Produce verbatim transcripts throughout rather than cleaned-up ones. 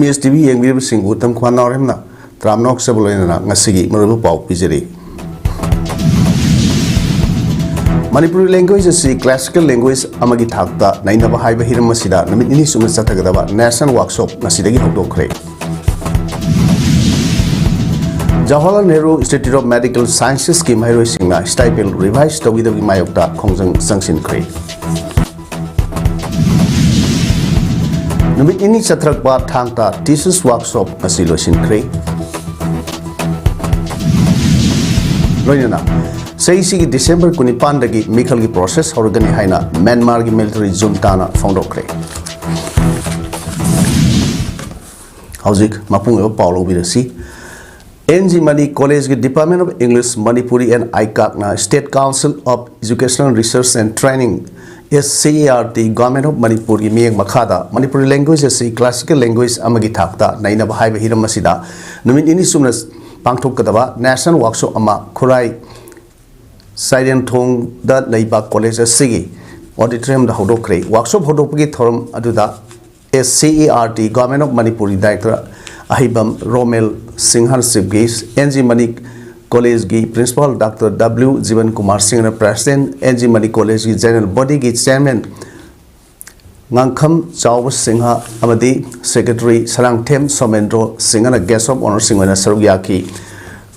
ꯑꯦꯁ T V ꯌꯦꯡꯕꯤꯔꯤꯕꯁꯤꯡꯕꯨ ꯇꯝꯈ꯭ꯋꯥꯟ ꯅꯥꯎꯔꯦꯝꯅ ꯇꯔꯥꯝꯅ ꯑꯣꯛꯆꯕ ꯂꯣꯏꯅꯅ ꯉꯁꯤꯒꯤ ꯃꯔꯨꯑꯣꯏꯕ ꯄꯥꯎ ꯄꯤꯖꯔꯤ꯫ ꯃꯅꯤꯄꯨꯔꯤ language ꯑꯁꯤ classical language ꯑꯃꯒꯤ ꯊꯥꯛꯇ ꯅꯩꯅꯕ ꯍꯥꯏꯕ ꯍꯤꯔꯝ ꯑꯁꯤꯗ ꯅꯨꯃꯤꯠ ꯅꯤꯅꯤ ꯆꯨꯞꯅ ꯆꯠꯊꯒꯗꯕ national workshop ꯉꯁꯤꯗꯒꯤ ꯍꯧꯗꯣꯛꯈ꯭ꯔꯦ꯫ Jawaharlal Nehru Institute of Medical Sciences ꯀꯤ ꯃꯍꯩꯔꯣꯏꯁꯤꯡꯅ stipend revise ꯇꯧꯕꯤꯗꯕꯒꯤ ꯃꯥꯌꯣꯛꯇ ꯈꯣꯡꯖꯪ ꯆꯪꯁꯤꯟꯈ꯭ꯔꯦ꯫ ꯅꯨꯃꯤꯠ ꯅꯤꯅꯤ ꯆꯠꯊꯔꯛꯄ ꯊꯥꯡ ꯇꯥ teachers workshop ꯉꯁꯤ ꯂꯣꯏꯁꯤꯟꯈ꯭ꯔꯦ꯫ ꯂꯣꯏꯅꯅ ꯆꯍꯤꯁꯤꯒꯤ December ꯀꯨꯟꯅꯤꯄꯥꯟꯗꯒꯤ ꯃꯤꯈꯜꯒꯤ process ꯍꯧꯔꯒꯅꯤ ꯍꯥꯏꯅ ꯃ꯭ꯌꯥꯟꯃꯥꯔꯒꯤ military junta ꯅ ꯐꯣꯡꯗꯣꯛꯈ꯭ꯔꯦ꯫ ꯍꯧꯖꯤꯛ ꯃꯄꯨꯡ ꯑꯣꯏꯕ ꯄꯥꯎ ꯂꯧꯕꯤꯔꯁꯤ꯫ ꯑꯦꯟ ꯖꯤ ꯃꯅꯤ ꯀꯣꯂꯦꯖꯀꯤ Department of English, Manipuri and ꯑꯥꯏꯀꯥꯛꯅ State Council of Educational Research and Training, S C E R T, Government of ꯃꯅꯤꯄꯨꯔꯒꯤ ꯃꯤꯠꯌꯦꯡ ꯃꯈꯥꯗ ꯃꯅꯤꯄꯨꯔꯤ language ꯑꯁꯤ classical language ꯑꯃꯒꯤ ꯊꯥꯛꯇ ꯅꯩꯅꯕ ꯍꯥꯏꯕ ꯍꯤꯔꯝ ꯑꯁꯤꯗ ꯅꯨꯃꯤꯠ ꯅꯤꯅꯤ ꯆꯨꯞꯅ ꯄꯥꯡꯊꯣꯛꯀꯗꯕ national workshop ꯑꯃ ꯈꯨꯔꯥꯏ ꯆꯥꯏꯔꯦꯟꯊꯣꯡꯗ ꯂꯩꯕ ꯀꯣꯂꯦꯖ ꯑꯁꯤꯒꯤ auditorium ꯗ ꯍꯧꯗꯣꯛꯈ꯭ꯔꯦ꯫ Workshop ꯍꯧꯗꯣꯛꯄꯒꯤ ꯊꯧꯔꯝ ꯑꯗꯨꯗ S C E R T, Government of ꯃꯅꯤꯄꯨꯔꯒꯤ Director ꯑꯍꯩꯕꯝ ꯔꯣꯃꯦꯜ ꯁꯤꯡꯍꯅ chief guest, N G Mani ꯀꯣꯂꯦꯖꯀꯤ Principal Doctor W Jiban Kumar ꯁꯤꯡꯍꯅ President, ꯑꯦꯟ ꯖꯤ ꯃꯅꯤ ꯀꯣꯂꯦꯖꯀꯤ General Body ꯒꯤ Chairman ꯉꯥꯡꯈꯝ ꯆꯥꯎꯕ ꯁꯤꯡꯍ ꯑꯃꯗꯤ Secretary ꯁꯔꯥꯡꯊꯦꯝ ꯁꯣꯃꯦꯟꯗ꯭ꯔꯣ ꯁꯤꯡꯍꯅ guest of honour ꯁꯤꯡ ꯑꯣꯏꯅ ꯁꯔꯨꯛ ꯌꯥꯈꯤ꯫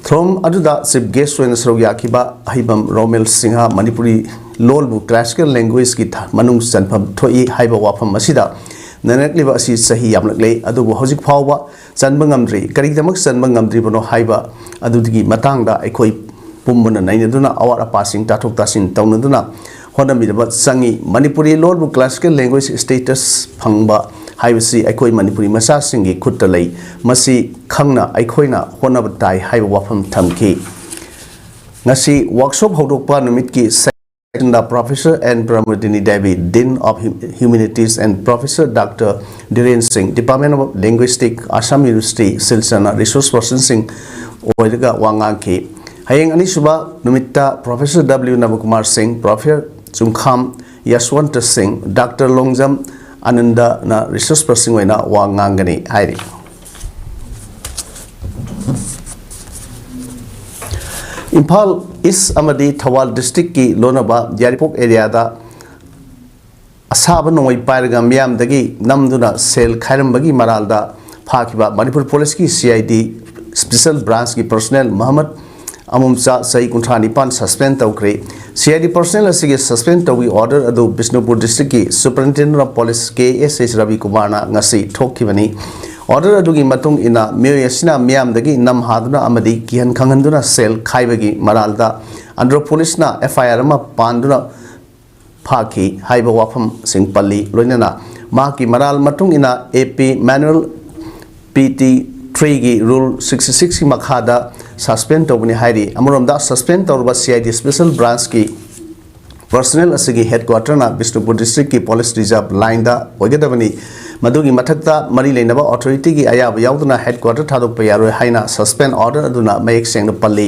ꯊꯧꯔꯝ ꯑꯗꯨꯗ chief guest ꯑꯣꯏꯅ ꯁꯔꯨꯛ ꯌꯥꯈꯤꯕ ꯑꯍꯩꯕꯝ ꯔꯣꯃꯦꯜ ꯁꯤꯡꯍ ꯃꯅꯤꯄꯨꯔꯤ ꯂꯣꯜꯕꯨ classical language ꯀꯤ ꯊ-, ꯃꯅꯨꯡ ꯆꯟꯐꯝ ꯊꯣꯛꯏ ꯍꯥꯏꯕ ꯋꯥꯐꯝ ꯑꯁꯤꯗ ꯅꯩꯅꯔꯛꯂꯤꯕ ꯑꯁꯤ ꯆꯍꯤ ꯌꯥꯝꯂꯛꯂꯦ, ꯑꯗꯨꯕꯨ ꯍꯧꯖꯤꯛ ꯐꯥꯎꯕ ꯆꯟꯕ ꯉꯝꯗ꯭ꯔꯤ꯫ ꯀꯔꯤꯒꯤꯗꯃꯛ ꯆꯟꯕ ꯉꯝꯗ꯭ꯔꯤꯕꯅꯣ ꯍꯥꯏꯕ ꯑꯗꯨꯒꯤ ꯃꯇꯥꯡꯗ ꯑꯩꯈꯣꯏ ꯄꯨꯝꯕꯅ ꯅꯩꯅꯗꯨꯅ ꯑꯋꯥꯠ ꯑꯄꯥꯁꯤꯡ ꯇꯥꯊꯣꯛ ꯇꯥꯁꯤꯟ ꯇꯧꯅꯗꯨꯅ ꯍꯣꯠꯅꯃꯤꯟꯅꯕ ꯆꯪꯏ꯫ ꯃꯅꯤꯄꯨꯔꯤ ꯂꯣꯟꯕꯨ classical language status ꯐꯪꯕ ꯍꯥꯏꯕꯁꯤ ꯑꯩꯈꯣꯏ ꯃꯅꯤꯄꯨꯔꯤ ꯃꯆꯥꯁꯤꯡꯒꯤ ꯈꯨꯠꯇ ꯂꯩ꯫ ꯃꯁꯤ ꯈꯪꯅ ꯑꯩꯈꯣꯏꯅ ꯍꯣꯠꯅꯕ ꯇꯥꯏ ꯍꯥꯏꯕ ꯋꯥꯐꯝ ꯊꯝꯈꯤ꯫ ꯉꯁꯤ workshop ꯍꯧꯗꯣꯛꯄ ꯅꯨꯃꯤꯠꯀꯤ ꯁꯦꯁꯟꯗ Professor N Pramodini Devi, Dean of Hum-, Humanities, and Professor Doctor ꯙꯤꯔꯦꯟ ꯁꯤꯡ, Department of Linguistic, Assam University, ꯁꯤꯜꯆꯔꯅ resource person ꯁꯤꯡ ꯑꯣꯏꯔꯒ ꯋꯥ ꯉꯥꯡꯈꯤ꯫ ꯍꯌꯦꯡ ꯑꯅꯤꯁꯨꯕ ꯅꯨꯃꯤꯠꯇ Professor W ꯅꯕꯀꯨꯃꯥꯔ ꯁꯤꯡ, Professor ꯆꯨꯡꯈꯥꯝ ꯌꯁꯋꯟꯇ ꯁꯤꯡ, Doctor ꯂꯣꯡꯖꯝ ꯑꯅꯟꯗꯅ ꯔꯤꯁꯣꯔꯁ ꯄꯔꯁꯟ ꯑꯣꯏꯅ ꯋꯥ ꯉꯥꯡꯒꯅꯤ ꯍꯥꯏꯔꯤ꯫ ꯏꯝꯐꯥꯜ ꯏꯁ ꯑꯃꯗꯤ ꯊꯧꯕꯥꯜ ꯗꯤꯁꯇ꯭ꯔꯤꯛꯀꯤ ꯂꯣꯟꯅꯕ ꯌꯥꯏꯔꯤꯄꯣꯛ ꯑꯦꯔꯤꯌꯥꯗ ꯑꯁꯥꯕ ꯅꯣꯡꯃꯩ ꯄꯥꯏꯔꯒ ꯃꯤꯌꯥꯝꯗꯒꯤ ꯅꯝꯗꯨꯅ ꯁꯦꯜ ꯈꯥꯏꯔꯝꯕꯒꯤ ꯃꯔꯥꯜꯗ ꯐꯥꯈꯤꯕ ꯃꯅꯤꯄꯨꯔ ꯄꯨꯂꯤꯁꯀꯤ ꯁꯤ ꯑꯥꯏ ꯗꯤ ꯁ꯭ꯄꯦꯁꯦꯜ ꯕ꯭ꯔꯥꯟꯁꯀꯤ ꯄꯔꯁꯅꯦꯜ ꯃꯍꯃꯗ ꯑꯃꯨꯝꯆꯥ, ꯆꯍꯤ ꯀꯨꯟꯊ꯭ꯔꯥ ꯅꯤꯄꯥꯟ, ꯁꯁꯄꯦꯟ ꯇꯧꯈ꯭ꯔꯦ꯫ ꯁꯤ ꯑꯥꯏ ꯗꯤ ꯄꯔꯁꯅꯦꯜ ꯑꯁꯤꯒꯤ ꯁꯁꯄꯦꯟ ꯇꯧꯕꯒꯤ ꯑꯣꯔꯗꯔ ꯑꯗꯨ ꯕꯤꯁꯅꯨꯄꯨꯔ ꯗꯤꯁꯇ꯭ꯔꯤꯛꯀꯤ ꯁꯨꯄꯔꯤꯟꯇꯦꯟꯗꯦꯟ ꯑꯣꯐ ꯄꯨꯂꯤꯁ ꯀꯦ ꯑꯦꯁ ꯑꯦꯁ ꯔꯕꯤꯀꯨꯃꯥꯔꯅ ꯉꯁꯤ ꯊꯣꯛꯈꯤꯕꯅꯤ꯫ ꯑꯣꯔꯗꯔ ꯑꯗꯨꯒꯤ ꯃꯇꯨꯡ ꯏꯟꯅ ꯃꯤꯑꯣꯏ ꯑꯁꯤꯅ ꯃꯤꯌꯥꯝꯗꯒꯤ ꯅꯝ ꯍꯥꯗꯨꯅ ꯑꯃꯗꯤ ꯀꯤꯍꯟ ꯈꯪꯍꯟꯗꯨꯅ ꯁꯦꯜ ꯈꯥꯏꯕꯒꯤ ꯃꯔꯥꯜꯗ ꯑꯟꯗ꯭ꯔꯣ ꯄꯨꯂꯤꯁꯅ ꯑꯦꯐ ꯑꯥꯏ ꯑꯥꯔ ꯑꯃ ꯄꯥꯟꯗꯨꯅ ꯐꯥꯈꯤ ꯍꯥꯏꯕ ꯋꯥꯐꯝꯁꯤꯡ ꯄꯜꯂꯤ꯫ ꯂꯣꯏꯅꯅ ꯃꯍꯥꯛꯀꯤ ꯃꯔꯥꯜ ꯃꯇꯨꯡ ꯏꯟꯅ ꯑꯦ ꯄꯤ ꯃꯦꯅꯨꯑꯦꯜ ꯄꯤ ꯇꯤ ꯊ꯭ꯔꯤꯒꯤ ꯔꯨꯜ ꯁꯤꯛꯁꯇꯤ ꯁꯤꯛꯁꯀꯤ ꯃꯈꯥꯗ ꯁꯁꯄꯦꯟ ꯇꯧꯕꯅꯤ ꯍꯥꯏꯔꯤ꯫ ꯑꯃꯔꯣꯝꯗ, ꯁꯁꯄꯦꯟ ꯇꯧꯔꯕ ꯁꯤ ꯑꯥꯏ ꯗꯤ ꯁ꯭ꯄꯦꯁꯦꯜ ꯕ꯭ꯔꯥꯟꯁꯀꯤ ꯄꯔꯁꯅꯦꯜ ꯑꯁꯤꯒꯤ ꯍꯦꯗꯀ꯭ꯋꯥꯇꯔꯅ ꯕꯤꯁꯅꯨꯄꯨꯔ ꯗꯤꯁꯇ꯭ꯔꯤꯛꯀꯤ ꯄꯨꯂꯤꯁ ꯔꯤꯖꯥꯔꯚ ꯂꯥꯏꯟꯗ ꯑꯣꯏꯒꯗꯕꯅꯤ꯫ ꯃꯗꯨꯒꯤ ꯃꯊꯛꯇ, ꯃꯔꯤ ꯂꯩꯅꯕ ꯑꯣꯊꯣꯔꯤꯇꯤꯒꯤ ꯑꯌꯥꯕ ꯌꯥꯎꯗꯅ ꯍꯦꯗꯀ꯭ꯋꯥꯇꯔ ꯊꯥꯗꯣꯛꯄ ꯌꯥꯔꯣꯏ ꯍꯥꯏꯅ ꯁꯁꯄꯦꯟ ꯑꯣꯔꯗꯔ ꯑꯗꯨꯅ ꯃꯌꯦꯛ ꯁꯦꯡꯅ ꯄꯜꯂꯤ꯫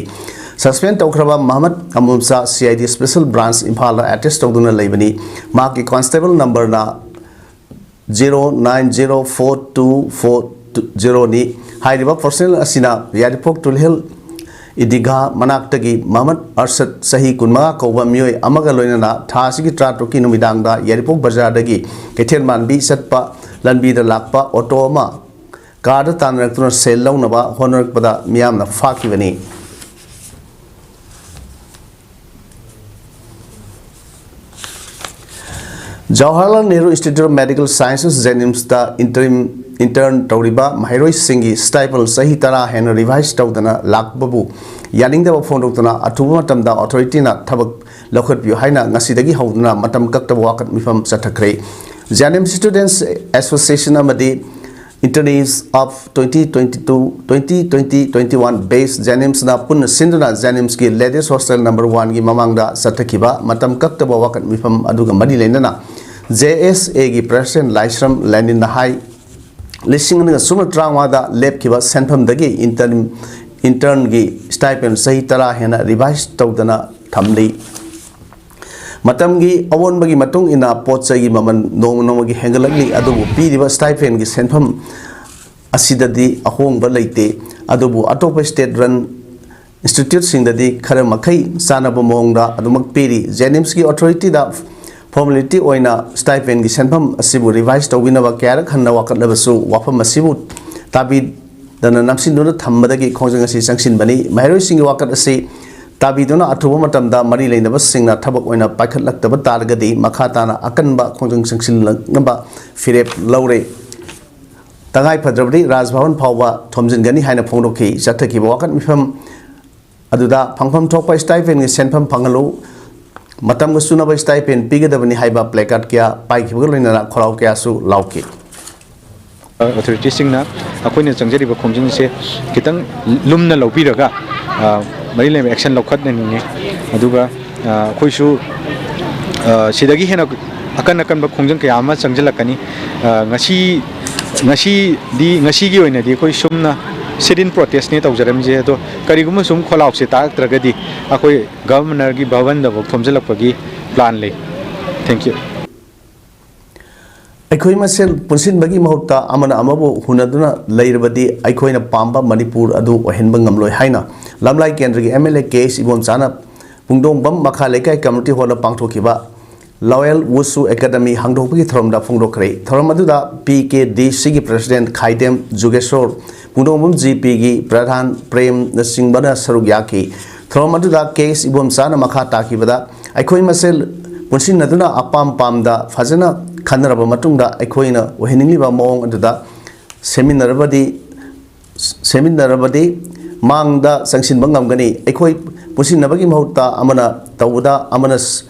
ꯁꯁꯄꯦꯟ ꯇꯧꯈ꯭ꯔꯕ ꯃꯍꯃꯗ ꯑꯃꯨꯝꯆꯥ C I D special branch ꯏꯝꯐꯥꯜꯗ ꯑꯦꯇꯦꯁ ꯇꯧꯗꯨꯅ ꯂꯩꯕꯅꯤ꯫ ꯃꯍꯥꯛꯀꯤ ꯀꯣꯟꯁꯇꯦꯕꯜ ꯅꯝꯕꯔꯅ zero nine zero four two four ꯖꯤꯔꯣꯅꯤ꯫ ꯍꯥꯏꯔꯤꯕ ꯄꯔꯁꯅꯦꯜ ꯑꯁꯤꯅ ꯌꯥꯏꯔꯤꯄꯣꯛ ꯇꯨꯂꯤꯍꯜ ꯏꯗꯤꯒꯥ ꯃꯅꯥꯛꯇꯒꯤ ꯃꯍꯃꯗ ꯑꯔꯁꯗ, ꯆꯍꯤ ꯀꯨꯟꯃꯉꯥ ꯀꯧꯕ ꯃꯤꯑꯣꯏ ꯑꯃꯒ ꯂꯣꯏꯅꯅ ꯊꯥ ꯑꯁꯤꯒꯤ ꯇꯔꯥꯇꯔꯨꯛꯀꯤ ꯅꯨꯃꯤꯗꯥꯡꯗ ꯌꯥꯏꯔꯤꯄꯣꯛ ꯕꯖꯥꯔꯗꯒꯤ ꯀꯩꯊꯦꯜ ꯃꯥꯟꯕꯤ ꯆꯠꯄ ꯂꯝꯕꯤꯗ ꯂꯥꯛꯄ ꯑꯣꯇꯣ ꯑꯃ ꯀꯥꯔꯗ ꯇꯥꯟꯅꯔꯛꯇꯨꯅ ꯁꯦꯜ ꯂꯧꯅꯕ ꯍꯣꯠꯅꯔꯛꯄꯗ ꯃꯤꯌꯥꯝꯅ ꯐꯥꯈꯤꯕꯅꯤ꯫ Jawaharlal Nehru institute of medical sciences, ꯖꯦꯅꯤꯝꯁꯇ ꯏꯟꯇꯔꯤꯝ, ꯏꯟꯇꯔꯟ ꯇꯧꯔꯤꯕ ꯃꯍꯩꯔꯣꯏꯁꯤꯡꯒꯤ ꯁ꯭ꯇꯥꯏꯄꯦꯟ ꯆꯍꯤ ꯇꯔꯥ ꯍꯦꯟꯅ ꯔꯤꯚꯥꯏꯁ ꯇꯧꯗꯅ ꯂꯥꯛꯄꯕꯨ ꯌꯥꯅꯤꯡꯗꯕ ꯐꯣꯡꯗꯣꯛꯇꯨꯅ ꯑꯊꯨꯕ ꯃꯇꯝꯗ ꯑꯣꯊꯣꯔꯤꯇꯤꯅ ꯊꯕꯛ ꯂꯧꯈꯠꯄꯤꯌꯨ ꯍꯥꯏꯅ ꯉꯁꯤꯗꯒꯤ ꯍꯧꯗꯨꯅ ꯃꯇꯝ ꯀꯛꯇꯕ ꯋꯥꯀꯠ ꯃꯤꯐꯝ ꯆꯠꯊꯈ꯭ꯔꯦ꯫ ꯖꯦꯅꯤꯝꯁ ꯁ꯭ꯇꯨꯗꯦꯟꯠꯁ ꯑꯦꯁꯣꯁꯤꯌꯦꯁꯟ ꯑꯃꯗꯤ Internees of twenty twenty-two, twenty twenty, twenty-one batch ꯖꯦꯅꯤꯝꯁꯅ ꯄꯨꯟꯅ ꯁꯤꯟꯗꯨꯅ ꯖꯦꯅꯤꯝꯁꯀꯤ ꯂꯦꯗꯤꯁ ꯍꯣꯁꯇꯦꯜ ꯅꯝꯕꯔ ꯋꯥꯟꯒꯤ ꯃꯃꯥꯡꯗ ꯆꯠꯊꯈꯤꯕ ꯃꯇꯝ ꯀꯛꯇꯕ ꯋꯥꯀꯠ ꯃꯤꯐꯝ ꯑꯗꯨꯒ ꯃꯔꯤ ꯂꯩꯅꯅ ꯖꯦ ꯑꯦꯁ ꯑꯦꯒꯤ ꯄ꯭ꯔꯦꯁꯤꯗꯦꯟꯠ ꯂꯥꯏꯁ꯭ꯔꯝ ꯂꯦꯅꯤꯟꯅ ꯍꯥꯏ, ꯂꯤꯁꯤꯡ ꯑꯅꯤꯒ ꯁꯨꯞꯅ ꯇꯔꯥꯃꯉꯥꯗ ꯂꯦꯞꯈꯤꯕ ꯁꯦꯟꯐꯝꯗꯒꯤ intern, internꯒꯤ stipend ꯆꯍꯤ ꯇꯔꯥ ꯍꯦꯟꯅ revise ꯇꯧꯗꯅ ꯊꯝꯂꯤ꯫ ꯃꯇꯝꯒꯤ ꯑꯑꯣꯟꯕꯒꯤ ꯃꯇꯨꯡ ꯏꯟꯅ ꯄꯣꯠ ꯆꯩꯒꯤ ꯃꯃꯜ ꯅꯣꯡꯃ ꯅꯣꯡꯃꯒꯤ ꯍꯦꯟꯒꯠꯂꯛꯂꯤ, ꯑꯗꯨꯕꯨ ꯄꯤꯔꯤꯕ stipendꯒꯤ ꯁꯦꯟꯐꯝ ꯑꯁꯤꯗꯗꯤ ꯑꯍꯣꯡꯕ ꯂꯩꯇꯦ꯫ ꯑꯗꯨꯕꯨ ꯑꯇꯣꯞꯄ state run instituteꯁꯤꯡꯗꯗꯤ ꯈꯔ ꯃꯈꯩ ꯆꯥꯟꯅꯕ ꯃꯑꯣꯡꯗ ꯑꯗꯨꯃꯛ ꯄꯤꯔꯤ꯫ JNIMSꯀꯤ authorityꯗ formality ꯑꯣꯏꯅ stipendꯒꯤ ꯁꯦꯟꯐꯝ ꯑꯁꯤꯕꯨ revise ꯇꯧꯕꯤꯅꯕ ꯀꯌꯥꯔꯛ ꯍꯟꯅ ꯋꯥꯀꯠꯂꯕꯁꯨ ꯋꯥꯐꯝ ꯑꯁꯤꯕꯨ ꯇꯥꯕꯤꯗꯅ ꯅꯝꯁꯤꯟꯗꯨꯅ ꯊꯝꯕꯗꯒꯤ ꯈꯣꯡꯖꯪ ꯑꯁꯤ ꯆꯪꯁꯤꯟꯕꯅꯤ꯫ ꯃꯍꯩꯔꯣꯏꯁꯤꯡꯒꯤ ꯋꯥꯀꯠ ꯑꯁꯤ ꯇꯥꯕꯤꯗꯨꯅ ꯑꯊꯨꯕ ꯃꯇꯝꯗ ꯃꯔꯤ ꯂꯩꯅꯕꯁꯤꯡꯅ ꯊꯕꯛ ꯑꯣꯏꯅ ꯄꯥꯏꯈꯠꯂꯛꯇꯕ ꯇꯥꯔꯒꯗꯤ ꯃꯈꯥ ꯇꯥꯅ ꯑꯀꯟꯕ ꯈꯣꯡꯖꯪ ꯆꯪꯁꯤꯜꯂꯛꯅꯕ ꯐꯤꯔꯦꯞ ꯂꯧꯔꯦ꯫ ꯇꯉꯥꯏ ꯐꯗ꯭ꯔꯕꯗꯤ ꯔꯥꯖ ꯚꯕꯟ ꯐꯥꯎꯕ ꯊꯣꯝꯖꯤꯟꯒꯅꯤ ꯍꯥꯏꯅ ꯐꯣꯡꯗꯣꯛꯈꯤ꯫ ꯆꯠꯊꯈꯤꯕ ꯋꯥꯀꯠ ꯃꯤꯐꯝ ꯑꯗꯨꯗ ꯐꯪꯐꯝ ꯊꯣꯛꯄ stipendꯒꯤ ꯁꯦꯟꯐꯝ ꯐꯪꯍꯜꯂꯨ, ꯃꯇꯝꯒ ꯆꯨꯅꯕ stipend ꯄꯤꯒꯗꯕꯅꯤ ꯍꯥꯏꯕ placard ꯀꯌꯥ ꯄꯥꯏꯈꯤꯕꯒ ꯂꯣꯏꯅꯅ ꯈꯣꯜꯂꯥꯎ ꯀꯌꯥꯁꯨ ꯂꯥꯎꯈꯤ꯫ Authorityꯁꯤꯡꯅ ꯑꯩꯈꯣꯏꯅ ꯆꯪꯖꯔꯤꯕ ꯈꯣꯡꯖꯪꯁꯦ ꯈꯤꯇꯪ ꯂꯨꯝꯅ ꯂꯧꯕꯤꯔꯒ, ꯑ, ꯃꯔꯤ ꯂꯩꯅꯕ action ꯂꯧꯈꯠꯅꯅꯤꯡꯉꯤ꯫ ꯑꯗꯨꯒ, ꯑ, ꯑꯩꯈꯣꯏꯁꯨ, ꯑ, ꯁꯤꯗꯒꯤ ꯍꯦꯟꯅ ꯑꯀꯟ ꯑꯀꯟꯕ ꯈꯣꯡꯖꯪ ꯀꯌꯥ ꯑꯃ ꯆꯪꯁꯤꯜꯂꯛꯀꯅꯤ꯫ ꯑ, ꯉꯁꯤ, ꯉꯁꯤꯗꯤ, ꯉꯁꯤꯒꯤ ꯑꯣꯏꯅꯗꯤ ꯑꯩꯈꯣꯏ ꯁꯨꯝꯅ sit-in protestꯅꯦ ꯇꯧꯖꯔꯝꯃꯤꯁꯦ꯫ ꯑꯗꯣ ꯀꯔꯤꯒꯨꯝꯕ ꯁꯨꯝ ꯈꯣꯜꯂꯥꯎꯁꯦ ꯇꯥꯔꯛꯇ꯭ꯔꯒꯗꯤ ꯑꯩꯈꯣꯏ Governorꯒꯤ ꯚꯕꯟꯗꯐꯥꯎ ꯊꯣꯝꯖꯤꯜꯂꯛꯄꯒꯤ plan ꯂꯩ꯫ Thank you꯫ ꯑꯩꯈꯣꯏ ꯃꯁꯦꯜ ꯄꯨꯟꯁꯤꯟꯕꯒꯤ ꯃꯍꯨꯠꯇ ꯑꯃꯅ ꯑꯃꯕꯨ ꯍꯨꯟꯅꯗꯨꯅ ꯂꯩꯔꯕꯗꯤ ꯑꯩꯈꯣꯏꯅ ꯄꯥꯝꯕ ꯃꯅꯤꯄꯨꯔ ꯑꯗꯨ ꯑꯣꯏꯍꯟꯕ ꯉꯝꯂꯣꯏ ꯍꯥꯏꯅ ꯂꯝꯂꯥꯏ ꯀꯦꯟꯗ꯭ꯔꯒꯤ MLA ꯀꯦ ꯑꯦꯁ ꯏꯕꯣꯝꯆꯥꯅ ꯄꯨꯡꯗꯣꯡꯕꯝ ꯃꯈꯥ ꯂꯩꯀꯥꯏ community hallꯗ ꯄꯥꯡꯊꯣꯛꯈꯤꯕ Lowell Wushu Academy ꯍꯥꯡꯗꯣꯛꯄꯒꯤ ꯊꯧꯔꯝꯗ ꯐꯣꯡꯗꯣꯛꯈ꯭ꯔꯦ꯫ ꯊꯧꯔꯝ ꯑꯗꯨꯗ PKDCꯒꯤ president ꯈꯥꯏꯗꯦꯝ ꯖꯨꯒꯦꯁꯣꯔ, ꯄꯨꯡꯗꯣꯡꯕꯝ GPꯒꯤ ꯄ꯭ꯔꯙꯥꯟ ꯄ꯭ꯔꯦꯝꯅꯆꯤꯡꯕꯅ ꯁꯔꯨꯛ ꯌꯥꯈꯤ꯫ ꯊꯧꯔꯝ ꯑꯗꯨꯗ ꯀꯦ ꯑꯦꯁ ꯏꯕꯣꯝꯆꯥꯅ ꯃꯈꯥ ꯇꯥꯈꯤꯕꯗ, ꯑꯩꯈꯣꯏ ꯃꯁꯦꯜ ꯄꯨꯟꯁꯤꯟꯅꯗꯨꯅ ꯑꯄꯥꯝ ꯄꯥꯝꯗ ꯐꯖꯅ ꯈꯟꯅꯔꯕ ꯃꯇꯨꯡꯗ ꯑꯩꯈꯣꯏꯅ ꯑꯣꯏꯍꯟꯅꯤꯡꯂꯤꯕ ꯃꯑꯣꯡ ꯑꯗꯨꯗ ꯁꯦꯝꯃꯤꯟꯅꯔꯕꯗꯤ, ꯁꯦꯝꯃꯤꯟꯅꯔꯕꯗꯤ ꯃꯥꯡꯗ ꯆꯪꯁꯤꯟꯕ ꯉꯝꯒꯅꯤ꯫ ꯑꯩꯈꯣꯏ ꯄꯨꯟꯁꯤꯟꯅꯕꯒꯤ ꯃꯍꯨꯠꯇ ꯑꯃꯅ ꯇꯧꯕꯗ ꯑꯃꯅ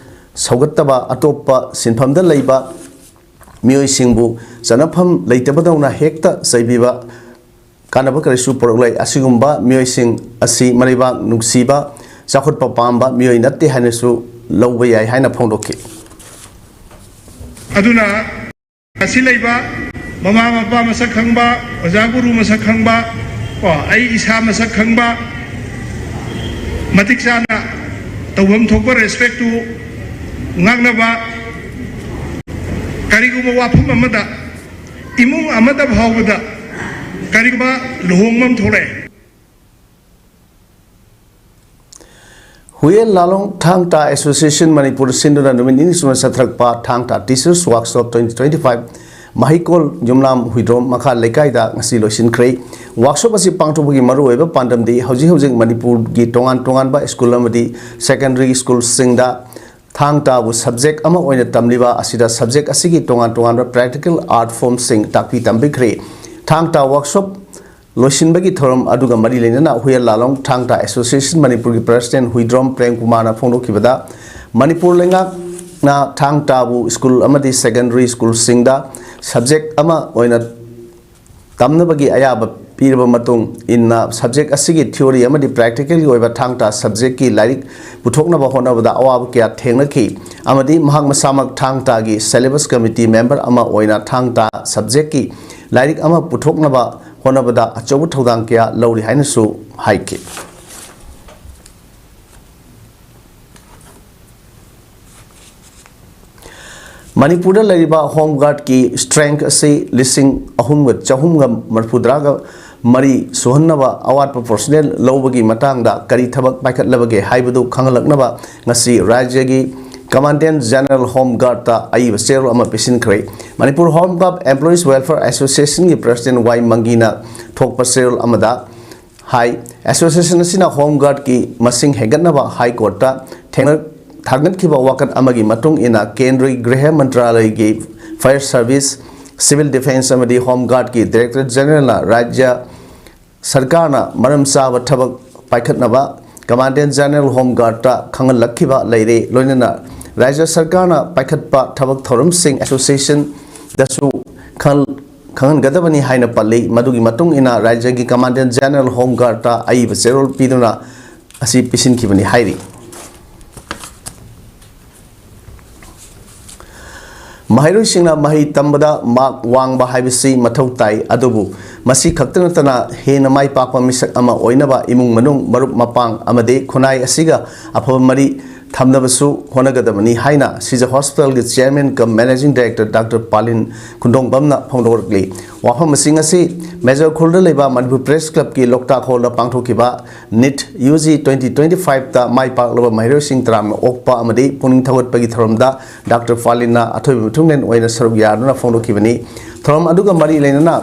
ꯁꯧꯒꯠꯇꯕ, ꯑꯇꯣꯞꯄ ꯁꯤꯟꯐꯝꯗ ꯂꯩꯕ ꯃꯤꯑꯣꯏꯁꯤꯡꯕꯨ ꯆꯠꯅꯐꯝ ꯂꯩꯇꯕꯗꯧꯅ ꯍꯦꯛꯇ ꯆꯩꯕꯤꯕ ꯀꯥꯟꯅꯕ ꯀꯔꯤꯁꯨ ꯄꯨꯔꯛꯂꯣꯏ꯫ ꯑꯁꯤꯒꯨꯝꯕ ꯃꯤꯑꯣꯏꯁꯤꯡ ꯑꯁꯤ ꯃꯔꯩꯕꯥꯛ ꯅꯨꯡꯁꯤꯕ, ꯆꯥꯎꯈꯠꯄ ꯄꯥꯝꯕ ꯃꯤꯑꯣꯏ ꯅꯠꯇꯦ ꯍꯥꯏꯅꯁꯨ ꯂꯧꯕ ꯌꯥꯏ ꯍꯥꯏꯅ ꯐꯣꯡꯗꯣꯛꯈꯤ꯫ ꯑꯗꯨꯅ ꯉꯁꯤ ꯂꯩꯕ ꯃꯃꯥ ꯃꯄꯥ ꯃꯁꯛ ꯈꯪꯕ, ꯑꯣꯖꯥ ꯒꯨꯔꯨ ꯃꯁꯛ ꯈꯪꯕ, ꯀꯣ, ꯑꯩ ꯏꯁꯥ ꯃꯁꯛ ꯈꯪꯕ, ꯃꯇꯤꯛ ꯆꯥꯅ ꯇꯧꯐꯝ ꯊꯣꯛꯄ respectꯇꯨ ꯉꯥꯡꯅꯕ ꯀꯔꯤꯒꯨꯝꯕ ꯋꯥꯐꯝ ꯑꯃꯗ ꯏꯃꯨꯡ ꯑꯃꯗ ꯐꯥꯎꯕꯗ ꯀꯔꯤꯒꯨꯝꯕ ꯂꯨꯍꯣꯡꯕ ꯑꯃ ꯊꯣꯛꯂꯛꯑꯦ꯫ ꯍꯨꯌꯦꯟ ꯂꯥꯂꯣꯡ ꯊꯥꯡ ꯇꯥ ꯑꯦꯁꯣꯁꯤꯌꯦꯁꯟ ꯃꯅꯤꯄꯨꯔ ꯁꯤꯟꯗꯨꯅ ꯅꯨꯃꯤꯠ ꯅꯤꯅꯤ ꯁꯨꯅ ꯆꯠꯊꯔꯛꯄ ꯊꯥꯡ ꯇꯥ teachers workshop twenty twenty five ꯃꯍꯩꯀꯣꯜ ꯌꯨꯝꯂꯥꯝ ꯍꯨꯏꯗ꯭ꯔꯣꯝ ꯃꯈꯥ ꯂꯩꯀꯥꯏꯗ ꯉꯁꯤ ꯂꯣꯏꯁꯤꯟꯈ꯭ꯔꯦ꯫ ꯋꯥꯔꯛꯁꯣꯞ ꯑꯁꯤ ꯄꯥꯡꯊꯣꯛꯄꯒꯤ ꯃꯔꯨꯑꯣꯏꯕ ꯄꯥꯟꯗꯝꯗꯤ ꯍꯧꯖꯤꯛ ꯍꯧꯖꯤꯛ ꯃꯅꯤꯄꯨꯔꯒꯤ ꯇꯣꯉꯥꯟ ꯇꯣꯉꯥꯟꯕ ꯁ꯭ꯀꯨꯜ ꯑꯃꯗꯤ ꯁꯦꯀꯦꯟꯗꯔꯤ ꯁ꯭ꯀꯨꯜꯁꯤꯡꯗ ꯊꯥꯡ ꯇꯥꯕꯨ ꯁꯕꯖꯦꯛ ꯑꯃ ꯑꯣꯏꯅ ꯇꯝꯂꯤꯕ ꯑꯁꯤꯗ ꯁꯕꯖꯦꯛ ꯑꯁꯤꯒꯤ ꯇꯣꯉꯥꯟ ꯇꯣꯉꯥꯟꯕ ꯄ꯭ꯔꯦꯛꯇꯤꯀꯦꯜ ꯑꯥꯔꯠ ꯐꯣꯔꯝꯁꯤꯡ ꯇꯥꯛꯄꯤ ꯇꯝꯕꯤꯈ꯭ꯔꯦ꯫ ꯊꯥꯡ ꯇꯥ ꯋꯥꯔꯛꯁꯣꯞ ꯂꯣꯏꯁꯤꯟꯕꯒꯤ ꯊꯧꯔꯝ ꯑꯗꯨꯒ ꯃꯔꯤ ꯂꯩꯅꯅ ꯍꯨꯌꯦꯟ ꯂꯥꯂꯣꯡ ꯊꯥꯡ ꯇꯥ ꯑꯦꯁꯣꯁꯤꯌꯦꯁꯟ ꯃꯅꯤꯄꯨꯔꯒꯤ ꯄ꯭ꯔꯦꯁꯤꯗꯦꯟꯠ ꯍꯨꯏꯗ꯭ꯔꯣꯝ ꯄ꯭ꯔꯦꯝ ꯀꯨꯃꯥꯔꯅ ꯐꯣꯡꯗꯣꯛꯈꯤꯕꯗ, ꯃꯅꯤꯄꯨꯔ ꯂꯩꯉꯥꯛꯅ ꯊꯥꯡ ꯇꯥꯕꯨ ꯁ꯭ꯀꯨꯜ ꯑꯃꯗꯤ ꯁꯦꯀꯦꯟꯗꯔꯤ ꯁ꯭ꯀꯨꯜꯁꯤꯡꯗ ꯁꯕꯖꯦꯛ ꯑꯃ ꯑꯣꯏꯅ ꯇꯝꯅꯕꯒꯤ ꯑꯌꯥꯕ ꯄꯤꯔꯕ ꯃꯇꯨꯡ ꯏꯟꯅ ꯁꯕꯖꯦꯛ ꯑꯁꯤꯒꯤ ꯊꯤꯑꯣꯔꯤ ꯑꯃꯗꯤ ꯄ꯭ꯔꯦꯛꯇꯤꯀꯦꯜꯒꯤ ꯑꯣꯏꯕ ꯊꯥꯡ ꯇꯥ ꯁꯕꯖꯦꯛꯀꯤ ꯂꯥꯏꯔꯤꯛ ꯄꯨꯊꯣꯛꯅꯕ ꯍꯣꯠꯅꯕꯗ ꯑꯋꯥꯕ ꯀꯌꯥ ꯊꯦꯡꯅꯈꯤ ꯑꯃꯗꯤ ꯃꯍꯥꯛ ꯃꯁꯥꯃꯛ ꯊꯥꯡ ꯇꯥꯒꯤ ꯁꯦꯂꯦꯕꯁ ꯀꯃꯤꯇꯤ ꯃꯦꯝꯕꯔ ꯑꯃ ꯑꯣꯏꯅ ꯊꯥꯡ ꯇꯥ ꯁꯕꯖꯦꯛꯀꯤ ꯂꯥꯏꯔꯤꯛ ꯑꯃ ꯄꯨꯊꯣꯛꯅꯕ ꯍꯣꯠꯅꯕꯗ ꯑꯆꯧꯕ ꯊꯧꯗꯥꯡ ꯀꯌꯥ ꯂꯧꯔꯤ ꯍꯥꯏꯅꯁꯨ ꯍꯥꯏꯈꯤ꯫ ꯃꯅꯤꯄꯨꯔꯗ ꯂꯩꯔꯤꯕ ꯍꯣꯝ ꯒꯥꯔꯗꯀꯤ ꯁ꯭ꯇꯔꯦꯡꯊ ꯑꯁꯤ ꯂꯤꯁꯤꯡ ꯑꯍꯨꯝꯒ ꯆꯍꯨꯝꯒ ꯃꯔꯤꯐꯨꯇꯔꯥꯒ ꯃꯔꯤ ꯁꯨꯍꯟꯅꯕ ꯑꯋꯥꯠꯄ ꯄꯔꯁꯣꯅꯦꯜ ꯂꯧꯕꯒꯤ ꯃꯇꯥꯡꯗ ꯀꯔꯤ ꯊꯕꯛ ꯄꯥꯏꯈꯠꯂꯕꯒꯦ ꯍꯥꯏꯕꯗꯨ ꯈꯪꯍꯜꯂꯛꯅꯕ ꯉꯁꯤ ꯔꯥꯖ꯭ꯌꯒꯤ ꯀꯃꯥꯟꯗꯦꯟꯠ ꯖꯦꯅꯔꯦꯜ ꯍꯣꯝ ꯒꯥꯔꯗꯇ ꯑꯏꯕ ꯆꯦꯔꯣꯜ ꯑꯃ ꯄꯤꯁꯤꯟꯈ꯭ꯔꯦ꯫ Manipur home guard employees welfare ꯑꯦꯁꯣꯁꯤꯌꯦꯁꯟꯒꯤ ꯄ꯭ꯔꯦꯁꯤꯗꯦꯟꯠ ꯋꯥꯏ ꯃꯪꯒꯤꯅ ꯊꯣꯛꯄ ꯆꯦꯔꯣꯜ ꯑꯃꯗ ꯍꯥꯏ, ꯑꯦꯁꯣꯁꯤꯌꯦꯁꯟ ꯑꯁꯤꯅ ꯍꯣꯝ ꯒꯥꯔꯗꯀꯤ ꯃꯁꯤꯡ ꯍꯦꯟꯒꯠꯅꯕ ꯍꯥꯏ ꯀꯣꯔꯠꯇ ꯊꯦꯡꯅ-, ꯊꯥꯡꯒꯠꯈꯤꯕ ꯋꯥꯀꯠ ꯑꯃꯒꯤ ꯃꯇꯨꯡ ꯏꯟꯅ ꯀꯦꯟꯗ꯭ꯔꯒꯤ ꯒ꯭ꯔꯤꯍ ꯃꯟꯇ꯭ꯔꯥꯂꯌꯒꯤ ꯐꯥꯌꯔ ꯁꯔꯚꯤꯁ, ꯁꯤꯚꯤꯜ ꯗꯤꯐꯦꯟꯁ ꯑꯃꯗꯤ ꯍꯣꯝ ꯒꯥꯔꯗꯀꯤ ꯗꯥꯏꯔꯦꯛꯇꯔ ꯖꯦꯅꯔꯦꯜꯅ ꯔꯥꯖ꯭ꯌ ꯁꯔꯀꯥꯔꯅ ꯃꯔꯝ ꯆꯥꯕ ꯊꯕꯛ ꯄꯥꯏꯈꯠꯅꯕ ꯀꯃꯥꯟꯗꯦꯟꯠ ꯖꯦꯅꯔꯦꯜ ꯍꯣꯝ ꯒꯥꯔꯗꯇ ꯈꯪꯍꯜꯂꯛꯈꯤꯕ ꯂꯩꯔꯦ꯫ ꯂꯣꯏꯅꯅ ꯔꯥꯖ꯭ꯌ ꯁꯔꯀꯥꯔꯅ ꯄꯥꯏꯈꯠꯄ ꯊꯕꯛ ꯊꯧꯔꯝꯁꯤꯡ ꯑꯦꯁꯣꯁꯤꯌꯦꯁꯟꯗꯁꯨ ꯈꯪꯍꯜ-, ꯈꯪꯍꯟꯒꯗꯕꯅꯤ ꯍꯥꯏꯅ ꯄꯜꯂꯤ꯫ ꯃꯗꯨꯒꯤ ꯃꯇꯨꯡ ꯏꯟꯅ ꯔꯥꯖ꯭ꯌꯒꯤ ꯀꯃꯥꯟꯗꯦꯟꯠ ꯖꯦꯅꯔꯦꯜ ꯍꯣꯝ ꯒꯥꯔꯗꯇ ꯑꯏꯕ ꯆꯦꯔꯣꯜ ꯄꯤꯗꯨꯅ ꯑꯁꯤ ꯄꯤꯁꯤꯟꯈꯤꯕꯅꯤ ꯍꯥꯏꯔꯤ꯫ ꯃꯍꯩꯔꯣꯏꯁꯤꯡꯅ ꯃꯍꯩ ꯇꯝꯕꯗ ꯃꯥꯔꯛ ꯋꯥꯡꯕ ꯍꯥꯏꯕꯁꯤ ꯃꯊꯧ ꯇꯥꯏ, ꯑꯗꯨꯕꯨ ꯃꯁꯤ ꯈꯛꯇ ꯅꯠꯇꯅ ꯍꯦꯟꯅ ꯃꯥꯏ ꯄꯥꯛꯄ ꯃꯤꯁꯛ ꯑꯃ ꯑꯣꯏꯅꯕ ꯏꯃꯨꯡ ꯃꯅꯨꯡ, ꯃꯔꯨꯞ ꯃꯄꯥꯡ ꯑꯃꯗꯤ ꯈꯨꯟꯅꯥꯏ ꯑꯁꯤꯒ ꯑꯐꯕ ꯃꯔꯤ ꯊꯝꯅꯕꯁꯨ ꯍꯣꯠꯅꯒꯗꯕꯅꯤ ꯍꯥꯏꯅ ꯁꯤꯖ ꯍꯣꯁꯄꯤꯇꯥꯜꯒꯤ ꯆꯤꯌꯔꯃꯦꯟ ꯀꯝ ꯃꯦꯅꯦꯖꯤꯡ ꯗꯥꯏꯔꯦꯛꯇꯔ ꯗꯥꯛꯇꯔ ꯄꯥꯂꯤꯟ ꯈꯨꯟꯗꯣꯡꯕꯝꯅ ꯐꯣꯡꯗꯣꯔꯛꯂꯤ꯫ ꯋꯥꯐꯝꯁꯤꯡ ꯑꯁꯤ ꯃꯦꯖꯔ ꯈꯨꯜꯗ ꯂꯩꯕ ꯃꯅꯤꯄꯨꯔ ꯄ꯭ꯔꯦꯁ ꯀ꯭ꯂꯕꯀꯤ ꯂꯣꯛꯇꯥꯛ ꯍꯣꯜꯗ ꯄꯥꯡꯊꯣꯛꯈꯤꯕ ꯅꯤꯠ ꯌꯨ ꯖꯤ ꯇ꯭ꯋꯦꯟꯇꯤ ꯇ꯭ꯋꯦꯟꯇꯤ ꯐꯥꯏꯚꯇ ꯃꯥꯏ ꯄꯥꯛꯂꯕ ꯃꯍꯩꯔꯣꯏꯁꯤꯡ ꯇꯔꯥꯝꯅ ꯑꯣꯛꯄ ꯑꯃꯗꯤ ꯄꯨꯛꯅꯤꯡ ꯊꯧꯒꯠꯄꯒꯤ ꯊꯧꯔꯝꯗ ꯗꯥꯛꯇꯔ ꯄꯥꯂꯤꯟꯅ ꯑꯊꯣꯏꯕ ꯃꯤꯊꯨꯡꯂꯦꯟ ꯑꯣꯏꯅ ꯁꯔꯨꯛ ꯌꯥꯗꯨꯅ ꯐꯣꯡꯗꯣꯛꯈꯤꯕꯅꯤ꯫ ꯊꯧꯔꯝ ꯑꯗꯨꯒ ꯃꯔꯤ ꯂꯩꯅꯅ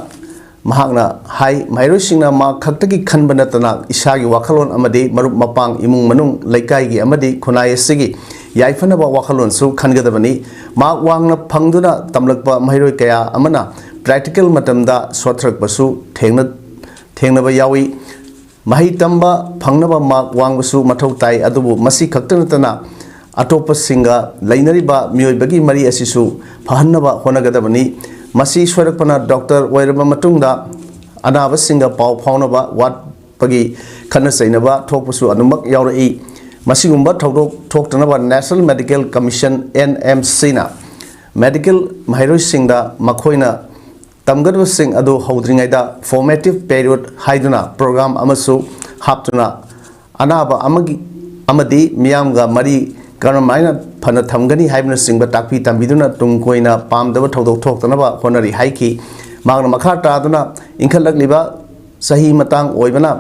ꯃꯍꯥꯛꯅ ꯍꯥꯏ, ꯃꯍꯩꯔꯣꯏꯁꯤꯡꯅ ꯃꯍꯥꯛ ꯈꯛꯇꯒꯤ ꯈꯟꯕ ꯅꯠꯇꯅ ꯏꯁꯥꯒꯤ ꯋꯥꯈꯜꯂꯣꯟ ꯑꯃꯗꯤ ꯃꯔꯨꯞ ꯃꯄꯥꯡ, ꯏꯃꯨꯡ ꯃꯅꯨꯡ, ꯂꯩꯀꯥꯏꯒꯤ ꯑꯃꯗꯤ ꯈꯨꯟꯅꯥꯏ ꯑꯁꯤꯒꯤ ꯌꯥꯏꯐꯅꯕ ꯋꯥꯈꯜꯂꯣꯟꯁꯨ ꯈꯟꯒꯗꯕꯅꯤ꯫ ꯃꯍꯥꯛ ꯋꯥꯡꯅ ꯐꯪꯗꯨꯅ ꯇꯝꯂꯛꯄ ꯃꯍꯩꯔꯣꯏ ꯀꯌꯥ ꯑꯃꯅ ꯄ꯭ꯔꯦꯛꯇꯤꯀꯦꯜ ꯃꯇꯝꯗ ꯁꯣꯠꯊꯔꯛꯄꯁꯨ ꯊꯦꯡꯅ-, ꯊꯦꯡꯅꯕ ꯌꯥꯎꯏ꯫ ꯃꯍꯩ ꯇꯝꯕ ꯐꯪꯅꯕ ꯃꯥꯔꯛ ꯋꯥꯡꯕꯁꯨ ꯃꯊꯧ ꯇꯥꯏ, ꯑꯗꯨꯕꯨ ꯃꯁꯤ ꯈꯛꯇ ꯅꯠꯇꯅ ꯑꯇꯣꯞꯄꯁꯤꯡꯒ ꯂꯩꯅꯔꯤꯕ ꯃꯤꯑꯣꯏꯕꯒꯤ ꯃꯔꯤ ꯑꯁꯤꯁꯨ ꯐꯍꯟꯅꯕ ꯍꯣꯠꯅꯒꯗꯕꯅꯤ꯫ ꯃꯁꯤ ꯁꯣꯏꯔꯛꯄꯅ ꯗꯣꯛꯇꯔ ꯑꯣꯏꯔꯕ ꯃꯇꯨꯡꯗ ꯑꯅꯥꯕꯁꯤꯡꯒ ꯄꯥꯎ ꯐꯥꯎꯅꯕ ꯋꯥꯠꯄꯒꯤ ꯈꯠꯅ ꯆꯩꯅꯕ ꯊꯣꯛꯄꯁꯨ ꯑꯗꯨꯃꯛ ꯌꯥꯎꯔꯛꯏ꯫ ꯃꯁꯤꯒꯨꯝꯕ ꯊꯧꯗꯣꯛ ꯊꯣꯛꯇꯅꯕ National Medical Commission, N M C, ꯅ ꯃꯦꯗꯤꯀꯦꯜ ꯃꯍꯩꯔꯣꯏꯁꯤꯡꯗ ꯃꯈꯣꯏꯅ ꯇꯝꯒꯗꯕꯁꯤꯡ ꯑꯗꯨ ꯍꯧꯗ꯭ꯔꯤꯉꯩꯗ formative period ꯍꯥꯏꯗꯨꯅ ꯄ꯭ꯔꯣꯒ꯭ꯔꯥꯝ ꯑꯃꯁꯨ ꯍꯥꯞꯇꯨꯅ ꯑꯅꯥꯕ ꯑꯃꯒꯤ ꯑꯃꯗꯤ ꯃꯤꯌꯥꯝꯒ ꯃꯔꯤ ꯀꯔꯝꯍꯥꯏꯅ ꯐꯅ ꯊꯝꯒꯅꯤ ꯍꯥꯏꯕꯅꯆꯤꯡꯕ ꯇꯥꯛꯄꯤ ꯇꯝꯕꯤꯗꯨꯅ ꯇꯨꯡ ꯀꯣꯏꯅ ꯄꯥꯝꯗꯕ ꯊꯧꯗꯣꯛ ꯊꯣꯛꯇꯅꯕ ꯍꯣꯠꯅꯔꯤ ꯍꯥꯏꯈꯤ꯫ ꯃꯍꯥꯛꯅ ꯃꯈꯥ ꯇꯥꯗꯨꯅ ꯏꯟꯈꯠꯂꯛꯂꯤꯕ ꯆꯍꯤ ꯃꯇꯥꯡ ꯑꯣꯏꯕꯅ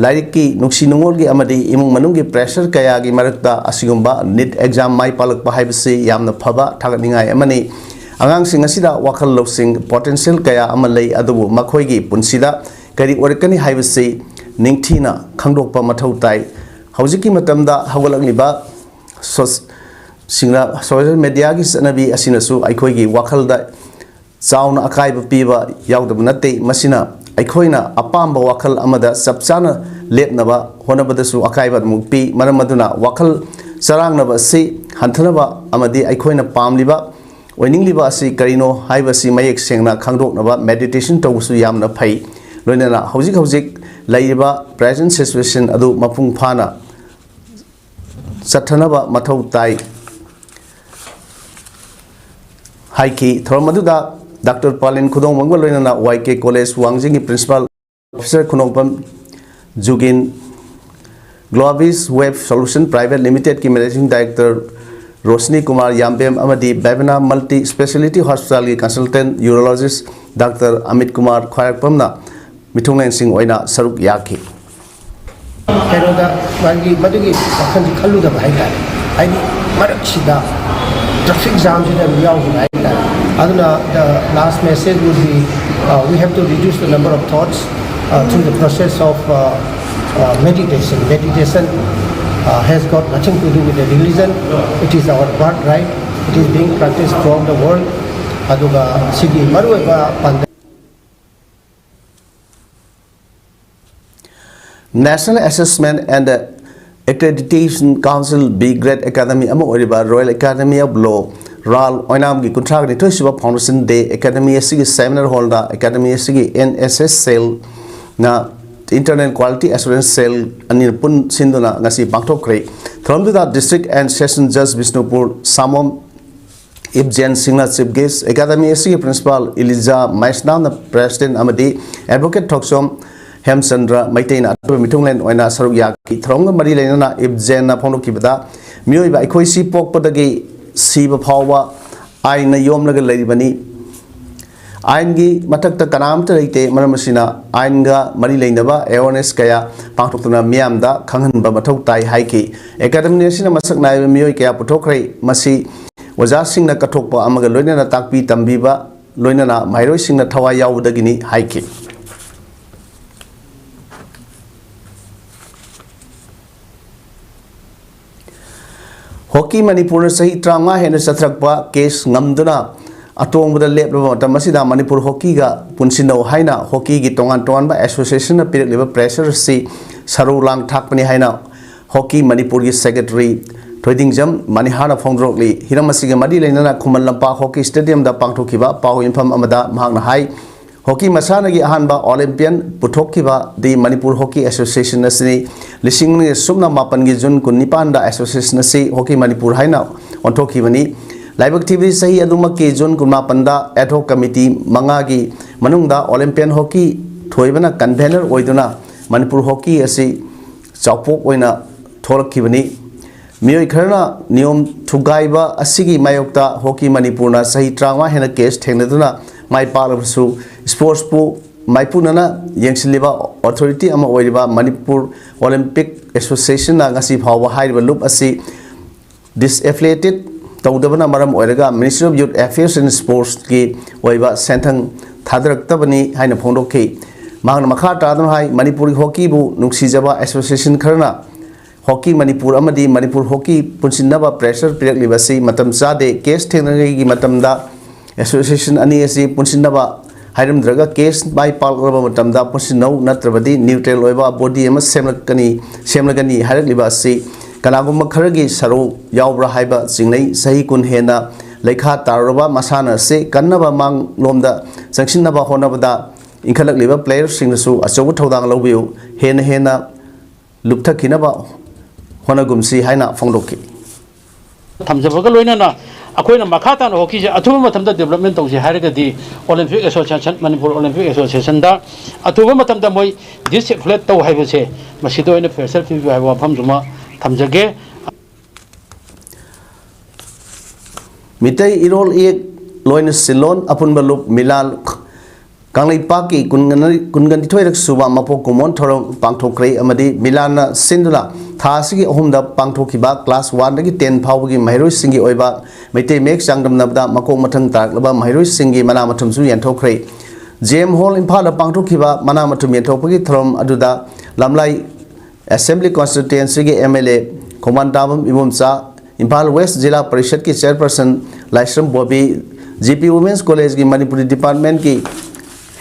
ꯂꯥꯏꯔꯤꯛꯀꯤ ꯅꯨꯡꯁꯤ ꯅꯨꯡꯉꯣꯜꯒꯤ ꯑꯃꯗꯤ ꯏꯃꯨꯡ ꯃꯅꯨꯡꯒꯤ pressure ꯀꯌꯥꯒꯤ ꯃꯔꯛꯇ ꯑꯁꯤꯒꯨꯝꯕ ꯅꯤꯠ ꯑꯦꯛꯖꯥꯝ ꯃꯥꯏ ꯄꯥꯛꯂꯛꯄ ꯍꯥꯏꯕꯁꯤ ꯌꯥꯝꯅ ꯐꯕ ꯊꯥꯒꯠꯅꯤꯡꯉꯥꯏ ꯑꯃꯅꯤ꯫ ꯑꯉꯥꯡꯁꯤꯡ ꯑꯁꯤꯗ ꯋꯥꯈꯜ ꯂꯧꯁꯤꯡ, potential ꯀꯌꯥ ꯑꯃ ꯂꯩ, ꯑꯗꯨꯕꯨ ꯃꯈꯣꯏꯒꯤ ꯄꯨꯟꯁꯤꯗ ꯀꯔꯤ ꯑꯣꯏꯔꯛꯀꯅꯤ ꯍꯥꯏꯕꯁꯤ ꯅꯤꯡꯊꯤꯅ ꯈꯪꯗꯣꯛꯄ ꯃꯊꯧ ꯇꯥꯏ꯫ ꯍꯧꯖꯤꯛꯀꯤ ꯃꯇꯝꯗ ꯍꯧꯒꯠꯂꯛꯂꯤꯕ ꯁꯣꯁ-, ꯁꯤꯡꯅ-, social media ꯒꯤ ꯆꯠꯅꯕꯤ ꯑꯁꯤꯅꯁꯨ ꯑꯩꯈꯣꯏꯒꯤ ꯋꯥꯈꯜꯗ ꯆꯥꯎꯅ ꯑꯀꯥꯏꯕ ꯄꯤꯕ ꯌꯥꯎꯗꯕ ꯅꯠꯇꯦ꯫ ꯃꯁꯤꯅ ꯑꯩꯈꯣꯏꯅ ꯑꯄꯥꯝꯕ ꯋꯥꯈꯜ ꯑꯃꯗ ꯆꯞ ꯆꯥꯅ ꯂꯦꯞꯅꯕ ꯍꯣꯠꯅꯕꯗꯁꯨ ꯑꯀꯥꯏꯕ ꯑꯃꯨꯛ ꯄꯤ꯫ ꯃꯔꯝ ꯑꯗꯨꯅ ꯋꯥꯈꯜ ꯆꯔꯥꯡꯅꯕ ꯑꯁꯤ ꯍꯟꯊꯅꯕ ꯑꯃꯗꯤ ꯑꯩꯈꯣꯏꯅ ꯄꯥꯝꯂꯤꯕ, ꯑꯣꯏꯅꯤꯡꯂꯤꯕ ꯑꯁꯤ ꯀꯔꯤꯅꯣ ꯍꯥꯏꯕꯁꯤ ꯃꯌꯦꯛ ꯁꯦꯡꯅ ꯈꯪꯗꯣꯛꯅꯕ meditation ꯇꯧꯕꯁꯨ ꯌꯥꯝꯅ ꯐꯩ꯫ ꯂꯣꯏꯅꯅ ꯍꯧꯖꯤꯛ ꯍꯧꯖꯤꯛ ꯂꯩꯔꯤꯕ present situation ꯑꯗꯨ ꯃꯄꯨꯡ ꯐꯥꯅ ꯆꯠꯊꯅꯕ ꯃꯊꯧ ꯇꯥꯏ ꯍꯥꯏꯈꯤ꯫ ꯊꯧꯔꯝ ꯑꯗꯨꯗ ꯗꯥꯛꯇꯔ ꯄꯥꯂꯤꯟ ꯈꯨꯗꯣꯡꯕꯝꯒ ꯂꯣꯏꯅꯅ Y K College ꯋꯥꯡꯖꯤꯡꯒꯤ Principal Officer ꯈꯨꯅꯣꯡꯄꯝ ꯖꯨꯒꯤꯟ, Globis Web Solution Private Limitedꯀꯤ Managing Director Roshni Kumar Yambem ꯑꯃꯗꯤ ꯕꯦꯕꯅꯥ ꯃꯜꯇꯤ ꯁ꯭ꯄꯦꯁꯤꯌꯦꯂꯤꯇꯤ ꯍꯣꯁꯄꯤꯇꯥꯜꯒꯤ consultant urologist Doctor Amit Kumar ꯈ꯭ꯋꯥꯏꯔꯥꯛꯄꯝꯅ ꯃꯤꯊꯨꯡꯂꯦꯟꯁꯤꯡ ꯑꯣꯏꯅ ꯁꯔꯨꯛ ꯌꯥꯈꯤ꯫ ꯀꯩꯅꯣꯗ ꯃꯥꯒꯤ ꯃꯗꯨꯒꯤ ꯋꯥꯈꯜꯁꯤ ꯈꯜꯂꯨꯗꯕ ꯍꯥꯏꯇꯥꯔꯦ꯫ ꯍꯥꯏꯗꯤ ꯃꯔꯛꯁꯤꯗ traffic jamꯁꯤꯗ ꯑꯗꯨꯝ ꯌꯥꯎꯈꯤꯕ ꯍꯥꯏꯇꯥꯔꯦ꯫ ꯑꯗꯨꯅ the last message would be, uh, we have to reduce the number of thoughts uh, through the process of uh, uh, meditation. Meditation uh, has got nothing to do with the religion. It is our birthright. It is being practiced throughout the world. ꯑꯗꯨꯒ ꯁꯤꯒꯤ ꯃꯔꯨꯑꯣꯏꯕ ꯄꯥꯟꯗꯝ National Assessment and Accreditation Council B Grade Academy ꯑꯃ ꯑꯣꯏꯔꯤꯕ Royal Academy of Law, ꯔꯥꯜ, ꯑꯣꯏꯅꯥꯝꯒꯤ ꯀꯨꯟꯊ꯭ꯔꯥꯒ ꯅꯤꯊꯣꯏ ꯁꯨꯕ Foundation Day Academy ꯑꯁꯤꯒꯤ seminar hallꯗ Academy ꯑꯁꯤꯒꯤ N S S cellꯅ Internal Quality Assurance Cell ꯑꯅꯤꯅ ꯄꯨꯟ ꯁꯤꯟꯗꯨꯅ ꯉꯁꯤ ꯄꯥꯡꯊꯣꯛꯈ꯭ꯔꯦ꯫ ꯊꯧꯔꯝꯗꯨꯗ District and Session Judge Bishnupur ꯁꯥꯃꯣꯝ ꯏꯞꯖꯦꯟ ꯁꯤꯡꯅ chief guest, Academy ꯑꯁꯤꯒꯤ Principal ꯏꯂꯤꯖꯥ ꯃꯩꯁꯅꯥꯝꯅ President ꯑꯃꯗꯤ Advocate ꯊꯣꯛꯆꯣꯝ ꯍꯦꯝꯆꯟꯗ꯭ꯔ ꯃꯩꯇꯩꯅ ꯑꯇꯣꯞꯄ ꯃꯤꯊꯨꯡꯂꯦꯟ ꯑꯣꯏꯅ ꯁꯔꯨꯛ ꯌꯥꯈꯤ꯫ ꯊꯧꯔꯝꯒ ꯃꯔꯤ ꯂꯩꯅꯅ ꯏꯞꯖꯦꯟꯅ ꯐꯣꯡꯗꯣꯛꯈꯤꯕꯗ, ꯃꯤꯑꯣꯏꯕ ꯑꯩꯈꯣꯏꯁꯤ ꯄꯣꯛꯄꯗꯒꯤ ꯁꯤꯕ ꯐꯥꯎꯕ ꯑꯥꯏꯟꯅ ꯌꯣꯝꯂꯒ ꯂꯩꯔꯤꯕꯅꯤ꯫ ꯑꯥꯏꯟꯒꯤ ꯃꯊꯛꯇ ꯀꯅꯥ ꯑꯃꯠꯇ ꯂꯩꯇꯦ꯫ ꯃꯔꯝ ꯑꯁꯤꯅ ꯑꯥꯏꯟꯒ ꯃꯔꯤ ꯂꯩꯅꯕ awareness ꯀꯌꯥ ꯄꯥꯡꯊꯣꯛꯇꯨꯅ ꯃꯤꯌꯥꯝꯗ ꯈꯪꯍꯟꯕ ꯃꯊꯧ ꯇꯥꯏ ꯍꯥꯏꯈꯤ꯫ Academy ꯑꯁꯤꯅ ꯃꯁꯛ ꯅꯥꯏꯕ ꯃꯤꯑꯣꯏ ꯀꯌꯥ ꯄꯨꯊꯣꯛꯈ꯭ꯔꯦ꯫ ꯃꯁꯤ ꯑꯣꯖꯥꯁꯤꯡꯅ ꯀꯠꯊꯣꯛꯄ ꯑꯃꯒ ꯂꯣꯏꯅꯅ ꯇꯥꯛꯄꯤ ꯇꯝꯕꯤꯕ, ꯂꯣꯏꯅꯅ ꯃꯍꯩꯔꯣꯏꯁꯤꯡꯅ ꯊꯋꯥꯏ ꯌꯥꯎꯕꯗꯒꯤꯅꯤ ꯍꯥꯏꯈꯤ꯫ ꯍꯣꯀꯤ ꯃꯅꯤꯄꯨꯔꯅ ꯆꯍꯤ ꯇꯔꯥꯃꯉꯥ ꯍꯦꯟꯅ ꯆꯠꯊꯔꯛꯄ case ꯉꯝꯗꯨꯅ ꯑꯇꯣꯡꯕꯗ ꯂꯦꯞꯂꯕ ꯃꯇꯝ ꯑꯁꯤꯗ ꯃꯅꯤꯄꯨꯔ ꯍꯣꯀꯤꯒ ꯄꯨꯟꯁꯤꯟꯅꯧ ꯍꯥꯏꯅ ꯍꯣꯀꯤꯒꯤ ꯇꯣꯉꯥꯟ ꯇꯣꯉꯥꯟꯕ associationꯅ ꯄꯤꯔꯛꯂꯤꯕ pressure ꯑꯁꯤ ꯁꯔꯨ ꯂꯥꯡ ꯊꯥꯛꯄꯅꯤ ꯍꯥꯏꯅ ꯍꯣꯀꯤ ꯃꯅꯤꯄꯨꯔꯒꯤ secretary ꯊꯣꯏꯗꯤꯡꯖꯝ ꯃꯅꯤꯍꯥꯔꯅ ꯐꯣꯡꯗꯣꯔꯛꯂꯤ꯫ ꯍꯤꯔꯝ ꯑꯁꯤꯒ ꯃꯔꯤ ꯂꯩꯅꯅ ꯈꯨꯃꯟ ꯂꯝꯄꯥꯛ ꯍꯣꯀꯤ stadiumꯗ ꯄꯥꯡꯊꯣꯛꯈꯤꯕ ꯄꯥꯎ ꯌꯦꯟꯐꯝ ꯑꯃꯗ ꯃꯍꯥꯛꯅ ꯍꯥꯏ, ꯍꯣꯀꯤ ꯃꯁꯥꯟꯅꯒꯤ ꯑꯍꯥꯟꯕ Olympian ꯄꯨꯊꯣꯛꯈꯤꯕꯗꯤ ꯃꯅꯤꯄꯨꯔ ꯍꯣꯀꯤ association ꯑꯁꯤꯅꯤ꯫ ꯂꯤꯁꯤꯡ ꯑꯅꯤ ꯁꯨꯞꯅ ꯃꯥꯄꯟꯒꯤ June ꯀꯨꯟꯅꯤꯄꯥꯟꯗ association ꯑꯁꯤ ꯍꯣꯀꯤ ꯃꯅꯤꯄꯨꯔ ꯍꯥꯏꯅ ꯑꯣꯟꯊꯣꯛꯈꯤꯕꯅꯤ꯫ ꯂꯥꯏꯕꯛ ꯊꯤꯕꯗꯤ ꯆꯍꯤ ꯑꯗꯨꯃꯛꯀꯤ June ꯀꯨꯟꯃꯥꯄꯟꯗ ad hoc committee ꯃꯉꯥꯒꯤ ꯃꯅꯨꯡꯗ Olympian ꯍꯣꯀꯤ ꯊꯣꯏꯕꯅ convener ꯑꯣꯏꯗꯨꯅ ꯃꯅꯤꯄꯨꯔ ꯍꯣꯀꯤ ꯑꯁꯤ ꯆꯥꯎꯄꯣꯛ ꯑꯣꯏꯅ ꯊꯣꯛꯂꯛꯈꯤꯕꯅꯤ꯫ ꯃꯤꯑꯣꯏ ꯈꯔꯅ ꯅꯤꯌꯣꯝ ꯊꯨꯒꯥꯏꯕ ꯑꯁꯤꯒꯤ ꯃꯥꯌꯣꯛꯇ ꯍꯣꯀꯤ ꯃꯅꯤꯄꯨꯔꯅ ꯆꯍꯤ ꯇꯔꯥꯃꯉꯥ ꯍꯦꯟꯅ ꯀꯦꯁ ꯊꯦꯡꯅꯗꯨꯅ ꯃꯥꯏ ꯄꯥꯛꯂꯕꯁꯨ, ꯁ꯭ꯄꯣꯔꯠꯁꯄꯨ ꯃꯥꯏꯄꯨꯅꯅ ꯌꯦꯡꯁꯤꯜꯂꯤꯕ ꯑꯣꯊꯣꯔꯤꯇꯤ ꯑꯃ ꯑꯣꯏꯔꯤꯕ ꯃꯅꯤꯄꯨꯔ ꯑꯣꯂꯤꯝꯄꯤꯛ ꯑꯦꯁꯣꯁꯤꯌꯦꯁꯟꯅ ꯉꯁꯤ ꯐꯥꯎꯕ ꯍꯥꯏꯔꯤꯕ ꯂꯨꯞ ꯑꯁꯤ ꯗꯤꯁꯑꯦꯐꯤꯂꯤꯌꯦꯇꯦꯠ ꯇꯧꯗꯕꯅ ꯃꯔꯝ ꯑꯣꯏꯔꯒ Ministry of Youth Affairs and Sportsꯀꯤ ꯑꯣꯏꯕ ꯁꯦꯟꯊꯪ ꯊꯥꯗꯔꯛꯇꯕꯅꯤ ꯍꯥꯏꯅ ꯐꯣꯡꯗꯣꯛꯈꯤ꯫ ꯃꯍꯥꯛꯅ ꯃꯈꯥ ꯇꯥꯗꯨꯅ ꯍꯥꯏ, ꯃꯅꯤꯄꯨꯔꯒꯤ ꯍꯣꯀꯤꯕꯨ ꯅꯨꯡꯁꯤꯖꯕ ꯑꯦꯁꯣꯁꯤꯌꯦꯁꯟ ꯈꯔꯅ ꯍꯣꯀꯤ ꯃꯅꯤꯄꯨꯔ ꯑꯃꯗꯤ ꯃꯅꯤꯄꯨꯔ ꯍꯣꯀꯤ ꯄꯨꯟꯁꯤꯟꯅꯕ ꯄ꯭ꯔꯦꯁꯔ ꯄꯤꯔꯛꯂꯤꯕ ꯑꯁꯤ ꯃꯇꯝ ꯆꯥꯗꯦ꯫ ꯀꯦꯁ ꯊꯦꯡꯅꯔꯤꯉꯩꯒꯤ ꯃꯇꯝꯗ ꯑꯦꯁꯣꯁꯤꯌꯦꯁꯟ ꯑꯅꯤ ꯑꯁꯤ ꯄꯨꯟꯁꯤꯟꯅꯕ ꯍꯥꯏꯔꯝꯗ꯭ꯔꯒ ꯀꯦꯁ ꯃꯥꯏ ꯄꯥꯛꯂꯕ ꯃꯇꯝꯗ ꯄꯨꯟꯁꯤꯟꯅꯧ, ꯅꯠꯇ꯭ꯔꯕꯗꯤ ꯅ꯭ꯌꯨꯇ꯭ꯔꯦꯜ ꯑꯣꯏꯕ ꯕꯣꯗꯤ ꯑꯃ ꯁꯦꯝꯂꯛꯀꯅꯤ, ꯁꯦꯝꯂꯒꯅꯤ ꯍꯥꯏꯔꯛꯂꯤꯕ ꯑꯁꯤ ꯀꯅꯥꯒꯨꯝꯕ ꯈꯔꯒꯤ ꯁꯔꯨ ꯌꯥꯎꯕ꯭ꯔꯥ ꯍꯥꯏꯕ ꯆꯤꯡꯅꯩ꯫ ꯆꯍꯤ ꯀꯨꯟ ꯍꯦꯟꯅ ꯂꯩꯈꯥ ꯇꯥꯔꯨꯔꯕ ꯃꯁꯥꯟꯅ ꯑꯁꯤ ꯀꯟꯅꯕ ꯃꯥꯡꯂꯣꯝꯗ ꯆꯪꯁꯤꯟꯅꯕ ꯍꯣꯠꯅꯕꯗ ꯏꯟꯈꯠꯂꯛꯂꯤꯕ ꯄ꯭ꯂꯦꯌꯔꯁꯤꯡꯅꯁꯨ ꯑꯆꯧꯕ ꯊꯧꯗꯥꯡ ꯂꯧꯕꯤꯌꯨ꯫ ꯍꯦꯟꯅ ꯍꯦꯟꯅ ꯂꯨꯞꯊꯈꯤꯅꯕ ꯍꯣꯠꯅꯒꯨꯝꯁꯤ ꯍꯥꯏꯅ ꯐꯣꯡꯗꯣꯛꯈꯤ꯫ ꯊꯝꯖꯕꯒ ꯂꯣꯏꯅꯅ ꯑꯩꯈꯣꯏꯅ ꯃꯈꯥ ꯇꯥꯅ ꯍꯣꯀꯤꯁꯦ ꯑꯊꯨꯕ ꯃꯇꯝꯗ ꯗꯤꯕꯂꯞꯃꯦꯟ ꯇꯧꯁꯤ ꯍꯥꯏꯔꯒꯗꯤ ꯑꯣꯂꯤꯝꯄꯤꯛ ꯑꯦꯁꯣꯁꯤꯌꯦꯁꯟ, ꯃꯅꯤꯄꯨꯔ ꯑꯣꯂꯤꯝꯄꯤꯛ ꯑꯦꯁꯣꯁꯤꯌꯦꯁꯟꯗ ꯑꯊꯨꯕ ꯃꯇꯝꯗ ꯃꯣꯏ ꯗꯤꯁꯑꯦꯐꯤꯂꯤꯌꯦꯠ ꯇꯧ ꯍꯥꯏꯕꯁꯦ ꯃꯁꯤꯗ ꯑꯣꯏꯅ ꯄ꯭ꯔꯦꯁꯔ ꯄꯤꯕꯤꯌꯨ ꯍꯥꯏꯕ ꯋꯥꯐꯝꯗꯨꯃ ꯊꯝꯖꯒꯦ꯫ ꯃꯤꯇꯩ ꯏꯔꯣꯜ ꯏꯌꯦꯛ ꯂꯣꯏꯅ ꯁꯤꯜꯂꯣꯟ ꯑꯄꯨꯟꯕ ꯂꯨꯞ ꯃꯤꯂꯥꯟ ꯀꯪꯂꯩꯄꯥꯛꯀꯤ ꯀꯨꯟꯒ ꯅꯤꯊꯣꯏꯔꯛ ꯁꯨꯕ ꯃꯄꯣꯛ ꯀꯨꯝꯑꯣꯟ ꯊꯧꯔꯝ ꯄꯥꯡꯊꯣꯛꯈ꯭ꯔꯦ ꯑꯃꯗꯤ ꯃꯤꯂꯥꯟꯅ ꯁꯤꯟꯗꯨꯅ ꯊꯥ ꯑꯁꯤꯒꯤ ꯑꯍꯨꯝꯗ ꯄꯥꯡꯊꯣꯛꯈꯤꯕ ꯀ꯭ꯂꯥꯁ ꯋꯥꯟꯗꯒꯤ ꯇꯦꯟ ꯐꯥꯎꯕꯒꯤ ꯃꯍꯩꯔꯣꯏꯁꯤꯡꯒꯤ ꯑꯣꯏꯕ ꯃꯩꯇꯩ ꯃꯌꯦꯛ ꯆꯥꯡꯗꯝꯅꯕꯗ ꯃꯀꯣꯛ ꯃꯊꯪ ꯇꯥꯔꯛꯂꯕ ꯃꯍꯩꯔꯣꯏꯁꯤꯡꯒꯤ ꯃꯅꯥ ꯃꯊꯨꯝꯁꯨ ꯌꯦꯟꯊꯣꯛꯈ꯭ꯔꯦ꯫ ꯖꯦ ꯑꯦꯝ ꯍꯣꯜ ꯏꯝꯐꯥꯜꯗ ꯄꯥꯡꯊꯣꯛꯈꯤꯕ ꯃꯅꯥ ꯃꯊꯨꯝ ꯌꯦꯟꯊꯣꯛꯄꯒꯤ ꯊꯧꯔꯝ ꯑꯗꯨꯗ ꯂꯝꯂꯥꯏ ꯑꯦꯁꯦꯝꯕ꯭ꯂꯤ ꯀꯣꯟꯁꯇꯤꯇ꯭ꯋꯦꯟꯁꯤꯒꯤ M L A Khongbantabam Ibomcha, Imphal west Zilla ꯄꯔꯤꯁꯠꯀꯤ chairperson Laishram Bobby, G P women's ꯀꯣꯂꯦꯖꯀꯤ ꯃꯅꯤꯄꯨꯔꯤ ꯗꯤꯄꯥꯔꯠꯃꯦꯟꯠꯀꯤ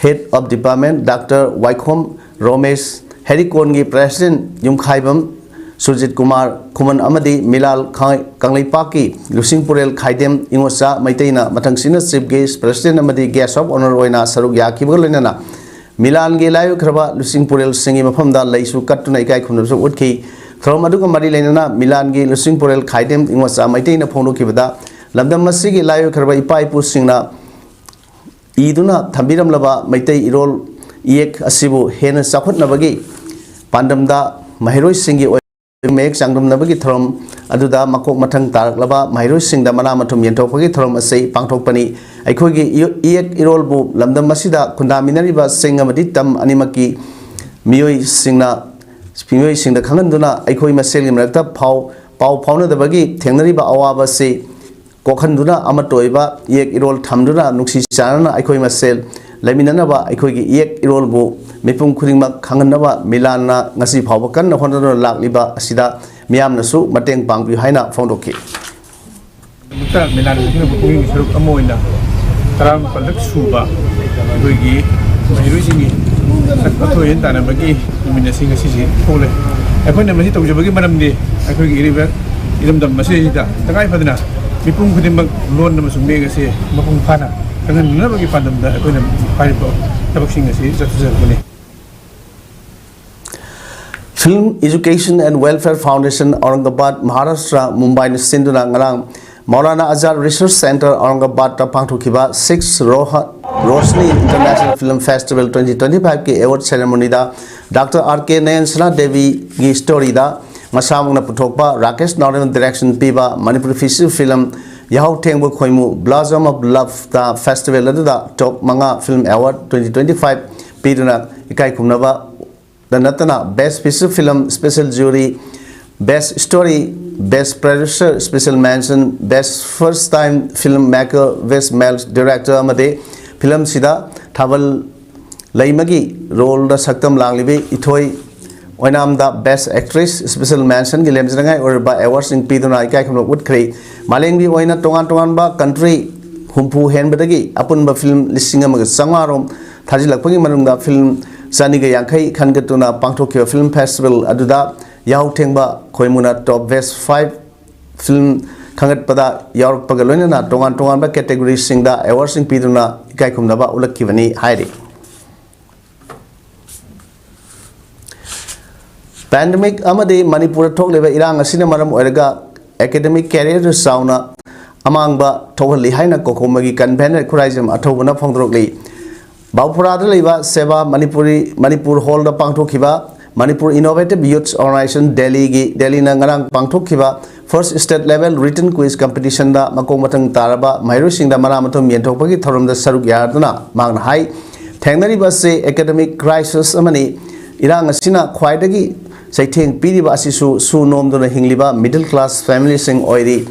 head of department doctor Waikhom Romesh, ꯍꯦꯔꯤꯀꯣꯟꯒꯤ ꯄ꯭ꯔꯦꯁꯤꯗꯦꯟꯠ ꯌꯨꯝꯈꯥꯏꯕꯝ ꯁꯨꯔꯖꯤꯠ ꯀꯨꯃꯥꯔ ꯈꯨꯃꯟ ꯑꯃꯗꯤ ꯃꯤꯂꯥꯜ ꯈꯥ-, ꯀꯪꯂꯩꯄꯥꯛꯀꯤ ꯂꯨꯁꯤꯡꯄꯨꯔꯦꯜ ꯈꯥꯏꯗꯦꯝ ꯏꯉꯣꯆꯥ ꯃꯩꯇꯩꯅ ꯃꯊꯪꯁꯤꯠꯅ ꯆꯤꯐ ꯒꯦꯁ꯭ꯠ, ꯄ꯭ꯔꯦꯁꯤꯗꯦꯟꯠ ꯑꯃꯗꯤ ꯒꯦꯁ꯭ꯠ ꯑꯣꯐ ꯑꯣꯅꯔ ꯑꯣꯏꯅ ꯁꯔꯨꯛ ꯌꯥꯈꯤꯕꯒ ꯂꯣꯏꯅꯅ ꯃꯤꯂꯥꯟꯒꯤ ꯂꯥꯏꯑꯣꯏꯈ꯭ꯔꯕ ꯂꯨꯆꯤꯡ ꯄꯨꯔꯦꯜꯁꯤꯡꯒꯤ ꯃꯐꯝꯗ ꯂꯩꯁꯨ ꯀꯠꯇꯨꯅ ꯏꯀꯥꯏ ꯈꯨꯝꯅꯕꯁꯨ ꯎꯠꯈꯤ꯫ ꯊꯧꯔꯝ ꯑꯗꯨꯒ ꯃꯔꯤ ꯂꯩꯅꯅ ꯃꯤꯂꯥꯟꯒꯤ ꯂꯨꯆꯤꯡ ꯄꯨꯔꯦꯜ ꯈꯥꯏꯗꯦꯝ ꯏꯉꯣꯆꯥ ꯃꯩꯇꯩꯅ ꯐꯣꯡꯗꯣꯛꯈꯤꯕꯗ, ꯂꯝꯗꯝ ꯑꯁꯤꯒꯤ ꯂꯥꯏꯑꯣꯏꯈ꯭ꯔꯕ ꯏꯄꯥ ꯏꯄꯨꯁꯤꯡꯅ ꯏꯗꯨꯅ ꯊꯝꯕꯤꯔꯝꯂꯕ ꯃꯩꯇꯩ ꯏꯔꯣꯜ ꯏꯌꯦꯛ ꯑꯁꯤꯕꯨ ꯍꯦꯟꯅ ꯆꯥꯎꯈꯠꯅꯕꯒꯤ ꯄꯥꯟꯗꯝꯗ ꯃꯍꯩꯔꯣꯏꯁꯤꯡꯒꯤ ꯑꯣꯏꯕ ꯃꯌꯦꯛ ꯆꯥꯡꯗꯝꯅꯕꯒꯤ ꯊꯧꯔꯝ ꯑꯗꯨꯗ ꯃꯀꯣꯛ ꯃꯊꯪ ꯇꯥꯔꯛꯂꯕ ꯃꯍꯩꯔꯣꯏꯁꯤꯡꯗ ꯃꯅꯥ ꯃꯊꯨꯝ ꯌꯦꯟꯊꯣꯛꯄꯒꯤ ꯊꯧꯔꯝ ꯑꯁꯤ ꯄꯥꯡꯊꯣꯛꯄꯅꯤ꯫ ꯑꯩꯈꯣꯏꯒꯤ ꯏꯌꯦꯛ ꯏꯔꯣꯜꯕꯨ ꯂꯝꯗꯝ ꯑꯁꯤꯗ ꯈꯨꯟꯗꯥꯃꯤꯟꯅꯔꯤꯕ ꯆꯤꯡ ꯑꯃꯗꯤ ꯇꯝ ꯑꯅꯤꯃꯛꯀꯤ ꯃꯤꯑꯣꯏꯁꯤꯡꯅ ꯃꯤꯑꯣꯏꯁꯤꯡꯗ ꯈꯪꯍꯟꯗꯨꯅ ꯑꯩꯈꯣꯏ ꯃꯁꯦꯜꯒꯤ ꯃꯔꯛꯇ ꯐꯥꯎ ꯄꯥꯎ ꯐꯥꯎꯅꯗꯕꯒꯤ ꯊꯦꯡꯅꯔꯤꯕ ꯑꯋꯥꯕ ꯑꯁꯤ ꯀꯣꯛꯍꯟꯗꯨꯅ ꯑꯃꯠꯇ ꯑꯣꯏꯕ ꯏꯌꯦꯛ ꯏꯔꯣꯜ ꯊꯝꯗꯨꯅ ꯅꯨꯡꯁꯤ ꯆꯥꯟꯅꯅ ꯑꯩꯈꯣꯏ ꯃꯁꯦꯜ ꯂꯩꯃꯤꯟꯅꯅꯕ ꯑꯩꯈꯣꯏꯒꯤ ꯏꯌꯦꯛ ꯏꯔꯣꯜꯕꯨ ꯃꯤꯄꯨꯝ ꯈꯨꯗꯤꯡꯃꯛ ꯈꯪꯍꯟꯅꯕ ꯃꯤꯂꯥꯟꯅ ꯉꯁꯤ ꯐꯥꯎꯕ ꯀꯟꯅ ꯍꯣꯠꯅꯗꯨꯅ ꯂꯥꯛꯂꯤꯕ ꯑꯁꯤꯗ ꯃꯤꯌꯥꯝꯅꯁꯨ ꯃꯇꯦꯡ ꯄꯥꯡꯕꯤꯌꯨ ꯍꯥꯏꯅ ꯐꯣꯡꯗꯣꯛꯈꯤ꯫ ꯃꯤꯂꯥꯟ ꯄꯨꯛꯅꯤꯡꯒꯤ ꯁꯔꯨꯛ ꯑꯃ ꯑꯣꯏꯅ ꯇꯔꯥꯃꯥꯄꯜꯂꯛ ꯁꯨꯕ ꯑꯩꯈꯣꯏꯒꯤ ꯃꯍꯩꯔꯣꯏꯁꯤꯡꯒꯤ ꯁꯛ ꯑꯊꯣꯏ ꯍꯦꯟ ꯇꯥꯟꯅꯕꯒꯤ ꯅꯨꯃꯤꯠ ꯑꯁꯤ ꯉꯁꯤꯁꯤ ꯊꯣꯛꯂꯦ꯫ ꯑꯩꯈꯣꯏꯅ ꯃꯁꯤ ꯇꯧꯖꯕꯒꯤ ꯃꯔꯝꯗꯤ ꯑꯩꯈꯣꯏꯒꯤ ꯏꯔꯝꯗꯝ ꯑꯁꯤꯗ ꯇꯉꯥꯏ ꯐꯗꯅ ꯃꯤꯄꯨꯝ ꯈꯨꯗꯤꯡꯃꯛ ꯂꯣꯟ ꯑꯃꯁꯨꯡ ꯃꯌꯦꯛ ꯑꯁꯤ ꯃꯄꯨꯡ ꯐꯥꯅ ꯈꯪꯍꯟꯅꯕꯒꯤ ꯄꯥꯟꯗꯝꯗ ꯑꯩꯈꯣꯏꯅ ꯍꯥꯏꯔꯤꯕ ꯊꯕꯛꯁꯤꯡ ꯑꯁꯤ ꯆꯠꯊꯖꯔꯛꯄꯅꯤ꯫ Film Education and Welfare Foundation, Aurangabad, Maharashtra, ꯃꯨꯝꯕꯥꯏꯅ ꯁꯤꯟꯗꯨꯅ ꯉꯔꯥꯡ ꯃꯧꯂꯥꯅꯥ ꯑꯖꯥꯗ ꯔꯤꯁꯔꯆ ꯁꯦꯟꯇꯔ ꯑꯧꯔꯪꯒꯕꯥꯗꯇ ꯄꯥꯡꯊꯣꯛꯈꯤꯕ Six Roha- Roshni International Film Festival twenty twenty five ꯀꯤ ꯑꯦꯋꯥꯔꯗ ꯁꯦꯔꯦꯃꯣꯅꯤꯗ ꯗꯥꯛꯇꯔ ꯑꯥꯔ ꯀꯦ ꯅꯌꯟꯁꯅꯥ ꯗꯦꯕꯤꯒꯤ ꯁ꯭ꯇꯣꯔꯤꯗ ꯃꯁꯥꯃꯛꯅ ꯄꯨꯊꯣꯛꯄ ꯔꯥꯀꯦꯁ ꯅꯥꯎꯔꯦꯝꯅ ꯗꯤꯔꯦꯛꯁꯟ ꯄꯤꯕ ꯃꯅꯤꯄꯨꯔꯤ ꯐꯤꯆꯔ ꯐꯤꯂꯝ ꯌꯥꯍꯧ ꯊꯦꯡꯕ ꯈꯣꯏꯃꯨ Blossom of Loveꯇ ꯐꯦꯁꯇꯤꯚꯦꯜ ꯑꯗꯨꯗ ꯇꯣꯞ ꯃꯉꯥ film award twenty twenty five ꯄꯤꯗꯨꯅ ꯏꯀꯥꯏ ꯈꯨꯝꯅꯕ ꯗ ꯅꯠꯇꯅ Best Feature Film Special Jury, Best Story, Best Producer Special Mention, Best First Time Film Maker, Best Male Director ꯑꯃꯗꯤ ꯐꯤꯂꯝꯁꯤꯗ ꯊꯥꯕꯜ ꯂꯩꯃꯒꯤ ꯔꯣꯜꯗ ꯁꯛꯇꯝ ꯂꯥꯡꯂꯤꯕꯤ ꯏꯊꯣꯏ ꯑꯣꯏꯅꯥꯝꯗ Best Actress Special Mentionꯒꯤ ꯂꯦꯝꯖꯅꯉꯥꯏ ꯑꯣꯏꯔꯕ ꯑꯦꯋꯥꯔꯗꯁꯤꯡ ꯄꯤꯗꯨꯅ ꯏꯀꯥꯏ ꯈꯨꯝꯅꯕ ꯎꯠꯈ꯭ꯔꯦ꯫ ꯃꯥꯂꯦꯝꯒꯤ ꯑꯣꯏꯅ ꯇꯣꯉꯥꯟ ꯇꯣꯉꯥꯟꯕ ꯀꯟꯇ꯭ꯔꯤ ꯍꯨꯝꯐꯨ ꯍꯦꯟꯕꯗꯒꯤ ꯑꯄꯨꯟꯕ ꯐꯤꯂꯝ ꯂꯤꯁꯤꯡ ꯑꯃꯒ ꯆꯥꯝꯃꯉꯥ ꯔꯣꯝ ꯊꯥꯖꯤꯜꯂꯛꯄꯒꯤ ꯃꯅꯨꯡꯗ ꯐꯤꯂꯝ ꯆꯅꯤꯒ ꯌꯥꯡꯈꯩ ꯈꯟꯒꯠꯇꯨꯅ ꯄꯥꯡꯊꯣꯛꯈꯤꯕ ꯐꯤꯂꯝ ꯐꯦꯁꯇꯤꯚꯦꯜ ꯑꯗꯨꯗ ꯌꯥꯍꯧ ꯊꯦꯡꯕ ꯈꯣꯏꯃꯨꯅ ꯇꯣꯞ ꯕꯦꯁ ꯐꯥꯏꯚ ꯐꯤꯂꯝ ꯈꯟꯒꯠꯄꯗ ꯌꯥꯎꯔꯛꯄꯒ ꯂꯣꯏꯅꯅ ꯇꯣꯉꯥꯟ ꯇꯣꯉꯥꯟꯕ ꯀꯦꯇꯦꯒꯣꯔꯤꯁꯤꯡꯗ ꯑꯦꯋꯥꯔꯗꯁꯤꯡ ꯄꯤꯗꯨꯅ ꯏꯀꯥꯏ ꯈꯨꯝꯅꯕ ꯎꯠꯂꯛꯈꯤꯕꯅꯤ ꯍꯥꯏꯔꯤ꯫ ꯄꯦꯟꯗꯦꯃꯤꯛ ꯑꯃꯗꯤ ꯃꯅꯤꯄꯨꯔꯗ ꯊꯣꯛꯂꯤꯕ ꯏꯔꯥꯡ ꯑꯁꯤꯅ ꯃꯔꯝ ꯑꯣꯏꯔꯒ ꯑꯦꯀꯥꯗꯦꯃꯤꯛ ꯀꯦꯔꯤꯌꯔꯗ ꯆꯥꯎꯅ ꯑꯃꯥꯡꯕ ꯊꯣꯛꯍꯜꯂꯤ ꯍꯥꯏꯅ ꯀꯣꯀꯣꯃꯒꯤ ꯀꯟꯚꯦꯅꯔ ꯈꯨꯔꯥꯏꯖꯝ ꯑꯊꯧꯕꯅ ꯐꯣꯡꯗꯣꯔꯛꯂꯤ꯫ ꯕꯥꯎꯐꯨꯔꯥꯗ ꯂꯩꯕ ꯁꯦꯕꯥ ꯃꯅꯤꯄꯨꯔꯤ ꯃꯅꯤꯄꯨꯔ ꯍꯣꯜꯗ ꯄꯥꯡꯊꯣꯛꯈꯤꯕ Manipur Innovative Youth Organization Delhi ꯒꯤ, ꯗꯦꯜꯂꯤꯅ ꯉꯔꯥꯡ ꯄꯥꯡꯊꯣꯛꯈꯤꯕ First State Level Written Quiz Competition ꯗ ꯃꯀꯣꯛ ꯃꯊꯪ ꯇꯥꯔꯕ ꯃꯍꯩꯔꯣꯏꯁꯤꯡꯗ ꯃꯅꯥ ꯃꯊꯨꯝ ꯌꯦꯟꯊꯣꯛꯄꯒꯤ ꯊꯧꯔꯝꯗ ꯁꯔꯨꯛ ꯌꯥꯗꯨꯅ ꯃꯍꯥꯛꯅ ꯍꯥꯏ, ꯊꯦꯡꯅꯔꯤꯕ ꯑꯁꯤ academic crisis ꯑꯃꯅꯤ꯫ ꯏꯔꯥꯡ ꯑꯁꯤꯅ ꯈ꯭ꯋꯥꯏꯗꯒꯤ ꯆꯩꯊꯦꯡ ꯄꯤꯔꯤꯕ ꯑꯁꯤꯁꯨ ꯁꯨ ꯅꯣꯝꯗꯨꯅ ꯍꯤꯡꯂꯤꯕ middle class family ꯁꯤꯡ ꯑꯣꯏꯔꯤ꯫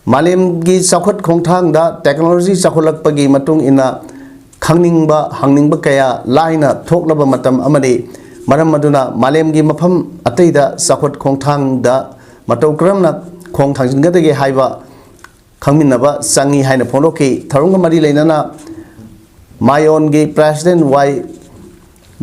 ꯃꯥꯂꯦꯝꯒꯤ ꯆꯥꯎꯈꯠ ꯈꯣꯡꯊꯥꯡꯗ technology ꯆꯥꯎꯈꯠꯂꯛꯄꯒꯤ ꯃꯇꯨꯡ ꯏꯟꯅ ꯈꯪꯅꯤꯡꯕ, ꯍꯪꯅꯤꯡꯕ ꯀꯌꯥ ꯂꯥꯏꯅ ꯊꯣꯛꯂꯕ ꯃꯇꯝ ꯑꯃꯅꯤ꯫ ꯃꯔꯝ ꯑꯗꯨꯅ ꯃꯥꯂꯦꯝꯒꯤ ꯃꯐꯝ ꯑꯇꯩꯗ ꯆꯥꯎꯈꯠ ꯈꯣꯡꯊꯥꯡꯗ ꯃꯇꯧ ꯀꯔꯝꯅ ꯈꯣꯡ ꯊꯥꯡꯖꯤꯟꯒꯗꯒꯦ ꯍꯥꯏꯕ ꯈꯪꯃꯤꯟꯅꯕ ꯆꯪꯏ ꯍꯥꯏꯅ ꯐꯣꯡꯗꯣꯛꯈꯤ꯫ ꯊꯧꯔꯝꯒ ꯃꯔꯤ ꯂꯩꯅꯅ ꯃꯥꯌꯣꯟꯒꯤ President ꯋꯥꯏ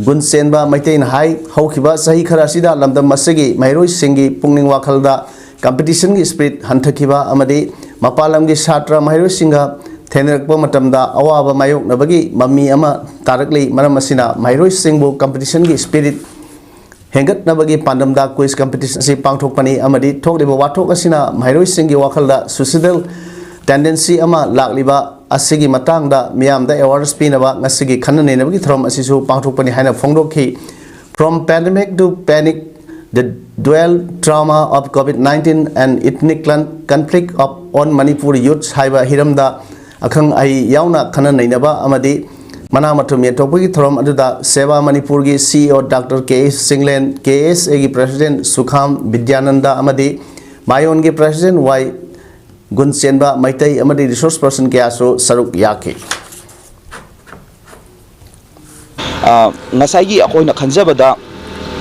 ꯒꯨꯟꯆꯦꯟꯕ ꯃꯩꯇꯩꯅ ꯍꯥꯏ, ꯍꯧꯈꯤꯕ ꯆꯍꯤ ꯈꯔ ꯑꯁꯤꯗ ꯂꯝꯗꯝ ꯑꯁꯤꯒꯤ ꯃꯍꯩꯔꯣꯏꯁꯤꯡꯒꯤ ꯄꯨꯛꯅꯤꯡ ꯋꯥꯈꯜꯗ competition ꯒꯤ spirit ꯍꯟꯊꯈꯤꯕ ꯑꯃꯗꯤ ꯃꯄꯥꯟ ꯂꯝꯒꯤ ꯁꯥꯇ꯭ꯔ ꯃꯍꯩꯔꯣꯏꯁꯤꯡꯒ ꯊꯦꯡꯅꯔꯛꯄ ꯃꯇꯝꯗ ꯑꯋꯥꯕ ꯃꯥꯌꯣꯛꯅꯕꯒꯤ ꯃꯃꯤ ꯑꯃ ꯇꯥꯔꯛꯂꯤ꯫ ꯃꯔꯝ ꯑꯁꯤꯅ ꯃꯍꯩꯔꯣꯏꯁꯤꯡꯕꯨ competition ꯒꯤ spirit ꯍꯦꯟꯒꯠꯅꯕꯒꯤ ꯄꯥꯟꯗꯝꯗ quiz competition ꯑꯁꯤ ꯄꯥꯡꯊꯣꯛꯄꯅꯤ ꯑꯃꯗꯤ ꯊꯣꯛꯂꯤꯕ ꯋꯥꯊꯣꯛ ꯑꯁꯤꯅ ꯃꯍꯩꯔꯣꯏꯁꯤꯡꯒꯤ ꯋꯥꯈꯜꯗ suicidal tendency ꯑꯃ ꯂꯥꯛꯂꯤꯕ ꯑꯁꯤꯒꯤ ꯃꯇꯥꯡꯗ ꯃꯤꯌꯥꯝꯗ awareness ꯄꯤꯅꯕ ꯉꯁꯤꯒꯤ ꯈꯟꯅ ꯅꯩꯅꯕꯒꯤ ꯊꯧꯔꯝ ꯑꯁꯤꯁꯨ ꯄꯥꯡꯊꯣꯛꯄꯅꯤ ꯍꯥꯏꯅ ꯐꯣꯡꯗꯣꯛꯈꯤ꯫ From pandemic to panic, the dual trauma of COVID nineteen and ethnic clan-, conflict of on Manipur youths ꯍꯥꯏꯕ ꯍꯤꯔꯝꯗ ꯑꯈꯪ ꯑꯍꯩ ꯌꯥꯎꯅ ꯈꯟꯅ ꯅꯩꯅꯕ ꯑꯃꯗꯤ ꯃꯅꯥ ꯃꯊꯨꯝ ꯌꯦꯟꯊꯣꯛꯄꯒꯤ ꯊꯧꯔꯝ ꯑꯗꯨꯗ ꯁꯦꯕꯥ ꯃꯅꯤꯄꯨꯔꯒꯤ CEO Doctor K. Chinglen, KSA ꯒꯤ President ꯁꯨꯈꯥꯝ ꯕꯤꯗ꯭ꯌꯥꯅꯟꯗ ꯑꯃꯗꯤ ꯃꯥꯌꯣꯟꯒꯤ President ꯋꯥꯏ ꯒꯨꯟꯆꯦꯟꯕ ꯃꯩꯇꯩ ꯑꯃꯗꯤ resource person ꯀꯌꯥꯁꯨ ꯁꯔꯨꯛ ꯌꯥꯈꯤ꯫ ꯑ, ꯉꯁꯥꯏꯒꯤ ꯑꯩꯈꯣꯏꯅ ꯈꯟꯖꯕꯗ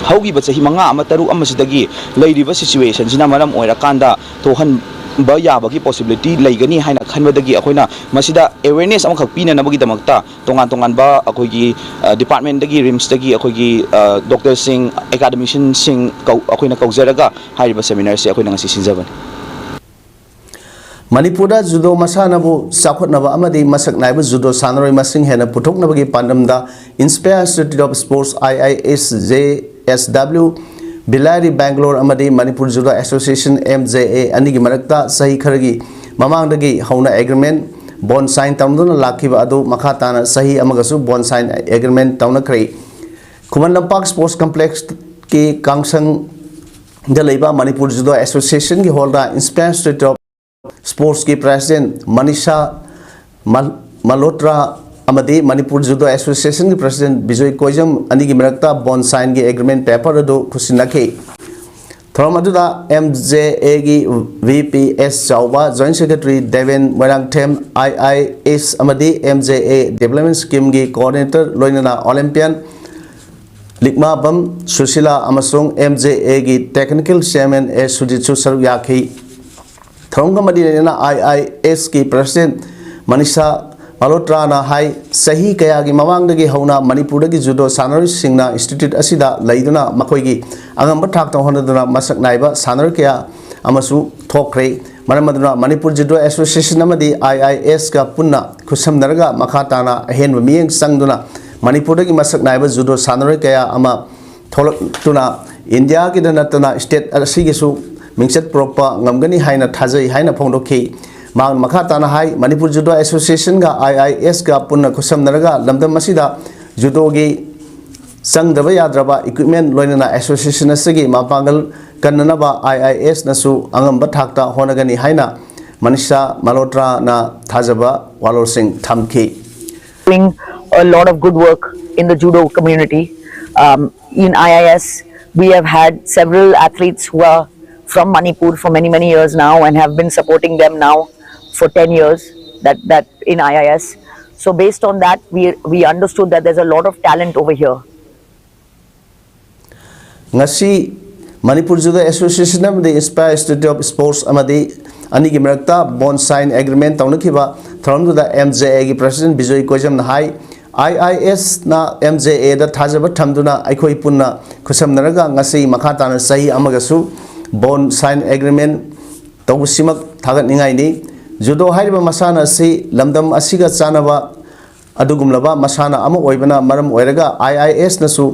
ꯍꯧꯈꯤꯕ ꯆꯍꯤ ꯃꯉꯥ ꯑꯃ ꯇꯔꯨꯛ ꯑꯃꯁꯤꯗꯒꯤ ꯂꯩꯔꯤꯕ situation ꯁꯤꯅ ꯃꯔꯝ ꯑꯣꯏꯔꯀꯥꯟꯗ ꯊꯣꯛꯍꯟꯕ ꯌꯥꯕꯒꯤ possibility ꯂꯩꯒꯅꯤ ꯍꯥꯏꯅ ꯈꯟꯕꯗꯒꯤ ꯑꯩꯈꯣꯏꯅ ꯃꯁꯤꯗ awareness ꯑꯃꯈꯛ ꯄꯤꯅꯅꯕꯒꯤꯗꯃꯛꯇ ꯇꯣꯉꯥꯟ ꯇꯣꯉꯥꯟꯕ ꯑꯩꯈꯣꯏꯒꯤ, ꯑ, department ꯇꯒꯤ, RIMS ꯇꯒꯤ ꯑꯩꯈꯣꯏꯒꯤ, ꯑ, doctor ꯁꯤꯡ, academician ꯁꯤꯡ ꯀꯧ-, ꯑꯩꯈꯣꯏꯅ ꯀꯧꯖꯔꯒ ꯍꯥꯏꯔꯤꯕ seminar ꯁꯦ ꯑꯩꯈꯣꯏꯅ ꯉꯁꯤ ꯁꯤꯟꯖꯕꯅꯤ꯫ ꯃꯅꯤꯄꯨꯔꯗ ꯖꯨꯗꯣ ꯃꯁꯥꯟꯅꯕꯨ ꯆꯥꯎꯈꯠꯅꯕ ꯑꯃꯗꯤ ꯃꯁꯛ ꯅꯥꯏꯕ ꯖꯨꯗꯣ ꯁꯥꯟꯅꯔꯣꯏ ꯃꯁꯤꯡ ꯍꯦꯟꯅ ꯄꯨꯊꯣꯛꯅꯕꯒꯤ ꯄꯥꯟꯗꯝꯗ Inspire Institute of Sports, IISJSW, ꯕꯤꯂꯥꯏꯔꯤ Bangalore ꯑꯃꯗꯤ ꯃꯅꯤꯄꯨꯔ ꯖꯨꯗꯣ ꯑꯦꯁꯣꯁꯤꯌꯦꯁꯟ, MJA, ꯑꯅꯤꯒꯤ ꯃꯔꯛꯇ ꯆꯍꯤ ꯈꯔꯒꯤ ꯃꯃꯥꯡꯗꯒꯤ ꯍꯧꯅ agreement bond sign ꯇꯧꯅꯗꯨꯅ ꯂꯥꯛꯈꯤꯕ ꯑꯗꯨ ꯃꯈꯥ ꯇꯥꯅ ꯆꯍꯤ ꯑꯃꯒꯁꯨ bond sign agreement ꯇꯧꯅꯈ꯭ꯔꯦ꯫ Khuman Lampak sports ꯀꯝꯄ꯭ꯂꯦꯛꯁꯀꯤ ꯀꯥꯡꯁꯪꯗ ꯂꯩꯕ ꯃꯅꯤꯄꯨꯔ ꯖꯨꯗꯣ ꯑꯦꯁꯣꯁꯤꯌꯦꯁꯟꯒꯤ ꯍꯣꯜꯗ ꯏꯟꯁꯄꯥꯌꯔ ꯏꯟꯁꯇꯤꯇ꯭ꯌꯨꯠ ꯑꯣꯐ ꯁ꯭ꯄꯣꯔꯠꯁꯀꯤ ꯄ꯭ꯔꯦꯁꯤꯗꯦꯟꯠ ꯃꯅꯤꯁꯥ ꯃꯜ-, ꯃꯜꯍꯣꯇ꯭ꯔꯥ ꯑꯃꯗꯤ ꯃꯅꯤꯄꯨꯔ ꯖꯨꯗꯣ ꯑꯦꯁꯣꯁꯤꯌꯦꯁꯟꯒꯤ ꯄ꯭ꯔꯦꯁꯤꯗꯦꯟꯠ ꯕꯤꯖꯣꯏ ꯀꯣꯏꯖꯝ ꯑꯅꯤꯒꯤ ꯃꯔꯛꯇ ꯕꯣꯟ ꯁꯥꯏꯟꯒꯤ ꯑꯦꯒ꯭ꯔꯤꯃꯦꯟ ꯄꯦꯄꯔ ꯑꯗꯨ ꯈꯨꯠꯁꯤꯟꯅꯈꯤ꯫ ꯊꯧꯔꯝ ꯑꯗꯨꯗ ꯑꯦꯝ ꯖꯦ ꯑꯦꯒꯤ ꯚꯤ ꯄꯤ ꯑꯦꯁ ꯆꯥꯎꯕ, ꯖꯣꯏꯟꯠ ꯁꯦꯀ꯭ꯔꯦꯇꯔꯤ ꯗꯦꯕꯦꯟ ꯃꯣꯏꯔꯥꯡꯊꯦꯝ, ꯑꯥꯏ ꯑꯥꯏ ꯑꯦꯁ ꯑꯃꯗꯤ ꯑꯦꯝ ꯖꯦ ꯑꯦ ꯗꯤꯕ꯭ꯂꯞꯃꯦꯟꯠ ꯁ꯭ꯀꯤꯝꯒꯤ ꯀꯣꯑꯣꯔꯗꯤꯅꯦꯇꯔ, ꯂꯣꯏꯅꯅ ꯑꯣꯂꯦꯝꯄꯤꯌꯥꯟ ꯂꯤꯛꯃꯥꯕꯝ ꯁꯨꯁꯤꯂꯥ ꯑꯃꯁꯨꯡ ꯑꯦꯝ ꯖꯦ ꯑꯦꯒꯤ ꯇꯦꯛꯅꯤꯀꯦꯜ ꯆꯤꯌꯔꯃꯦꯟ ꯑꯦ ꯁꯨꯖꯤꯠꯁꯨ ꯁꯔꯨꯛ ꯌꯥꯈꯤ꯫ ꯊꯧꯔꯝꯒ ꯃꯔꯤ ꯂꯩꯅꯅ ꯑꯥꯏ ꯑꯥꯏ ꯑꯦꯁꯀꯤ ꯄ꯭ꯔꯦꯁꯤꯗꯦꯟꯠ ꯃꯅꯤꯁꯥ ꯃꯜꯍꯣꯇ꯭ꯔꯥꯅ ꯍꯥꯏ, ꯆꯍꯤ ꯀꯌꯥꯒꯤ ꯃꯃꯥꯡꯗꯒꯤ ꯍꯧꯅ ꯃꯅꯤꯄꯨꯔꯗꯒꯤ ꯖꯨꯗꯣ ꯁꯥꯟꯅꯔꯣꯏꯁꯤꯡꯅ ꯏꯟꯁꯇꯤꯇ꯭ꯌꯨꯠ ꯑꯁꯤꯗ ꯂꯩꯗꯨꯅ ꯃꯈꯣꯏꯒꯤ ꯑꯉꯝꯕ ꯊꯥꯛꯇ ꯍꯣꯠꯅꯗꯨꯅ ꯃꯁꯛ ꯅꯥꯏꯕ ꯁꯥꯟꯅꯔꯣꯏ ꯀꯌꯥ ꯑꯃꯁꯨ ꯊꯣꯛꯈ꯭ꯔꯦ꯫ ꯃꯔꯝ ꯑꯗꯨꯅ ꯃꯅꯤꯄꯨꯔ ꯖꯨꯗꯣ ꯑꯦꯁꯣꯁꯤꯌꯦꯁꯟ ꯑꯃꯗꯤ ꯑꯥꯏ ꯑꯥꯏ ꯑꯦꯁꯀ ꯄꯨꯟꯅ ꯈꯨꯠꯁꯝꯅꯔꯒ ꯃꯈꯥ ꯇꯥꯅ ꯑꯍꯦꯟꯕ ꯃꯤꯠꯌꯦꯡ ꯆꯪꯗꯨꯅ ꯃꯅꯤꯄꯨꯔꯗꯒꯤ ꯃꯁꯛ ꯅꯥꯏꯕ ꯖꯨꯗꯣ ꯁꯥꯟꯅꯔꯣꯏ ꯀꯌꯥ ꯑꯃ ꯊꯣꯛꯂꯛꯇꯨꯅ ꯏꯟꯗꯤꯌꯥꯒꯤꯗ ꯅꯠꯇꯅ ꯁ꯭ꯇꯦꯠ ꯑꯁꯤꯒꯤꯁꯨ ꯃꯤꯡꯆꯠ ꯄꯨꯔꯛꯄ ꯉꯝꯒꯅꯤ ꯍꯥꯏꯅ ꯊꯥꯖꯩ ꯍꯥꯏꯅ ꯐꯣꯡꯗꯣꯛꯈꯤ꯫ ꯃꯍꯥꯛꯅ ꯃꯈꯥ ꯇꯥꯅ ꯍꯥꯏ, ꯃꯅꯤꯄꯨꯔ ꯖꯨꯗꯣ ꯑꯦꯁꯣꯁꯤꯌꯦꯁꯟꯒ ꯑꯥꯏ ꯑꯥꯏ ꯑꯦꯁꯀ ꯄꯨꯟꯅ ꯈꯨꯠꯁꯝꯅꯔꯒ ꯂꯝꯗꯝ ꯑꯁꯤꯗ ꯖꯨꯗꯣꯒꯤ ꯆꯪꯗꯕ ꯌꯥꯗ꯭ꯔꯕ ꯏꯀ꯭ꯋꯤꯞꯃꯦꯟ, ꯂꯣꯏꯅꯅ ꯑꯦꯁꯣꯁꯤꯌꯦꯁꯟ ꯑꯁꯤꯒꯤ ꯃꯄꯥꯡꯒꯜ ꯀꯟꯅꯅꯕ ꯑꯥꯏ ꯑꯥꯏ ꯑꯦꯁꯅꯁꯨ ꯑꯉꯝꯕ ꯊꯥꯛꯇ ꯍꯣꯠꯅꯒꯅꯤ ꯍꯥꯏꯅ ꯃꯅꯤꯁꯥ ꯃꯜꯍꯣꯇ꯭ꯔꯥꯅ ꯊꯥꯖꯕ ꯋꯥꯂꯣꯔꯁꯤꯡ ꯊꯝꯈꯤ꯫ Doing a lot of good work in the judo community. Um, in I I S, we have had several athletes who are from Manipur for many, many years now and have been supporting them now for ten years that, that in I I S. So based on that, we, we understood that there's a lot of talent over here. ꯉꯁꯤ Manipur judo association ꯑꯃꯗꯤ inspire institute of sports ꯑꯃꯗꯤ ꯑꯅꯤꯒꯤ ꯃꯔꯛꯇ ꯕꯣꯟ sign agreement ꯇꯧꯅꯈꯤꯕ ꯊꯧꯔꯝꯗꯨꯗ M J ꯑꯦꯒꯤ president Bijoy ꯀꯣꯏꯖꯝꯅ ꯍꯥꯏ, ꯑꯥꯏ ꯑꯥꯏ ꯑꯦꯁꯅ M J ꯑꯦꯗ ꯊꯥꯖꯕ ꯊꯝꯗꯨꯅ ꯑꯩꯈꯣꯏ ꯄꯨꯟꯅ ꯈꯨꯠꯁꯝꯅꯔꯒ ꯉꯁꯤ ꯃꯈꯥ ꯇꯥꯅ ꯆꯍꯤ ꯑꯃꯒꯁꯨ ꯕꯣꯟ ꯁꯥꯏꯟ ꯑꯦꯒ꯭ꯔꯤꯃꯦꯟ ꯇꯧꯕꯁꯤꯃꯛ ꯊꯥꯒꯠꯅꯤꯡꯉꯥꯏꯅꯤ꯫ ꯖꯨꯗꯣ ꯍꯥꯏꯔꯤꯕ ꯃꯁꯥꯟꯅ ꯑꯁꯤ ꯂꯝꯗꯝ ꯑꯁꯤꯒ ꯆꯥꯟꯅꯕ ꯑꯗꯨꯒꯨꯝꯂꯕ ꯃꯁꯥꯟꯅ ꯑꯃ ꯑꯣꯏꯕꯅ ꯃꯔꯝ ꯑꯣꯏꯔꯒ ꯑꯥꯏ ꯑꯥꯏ ꯑꯦꯁꯅꯁꯨ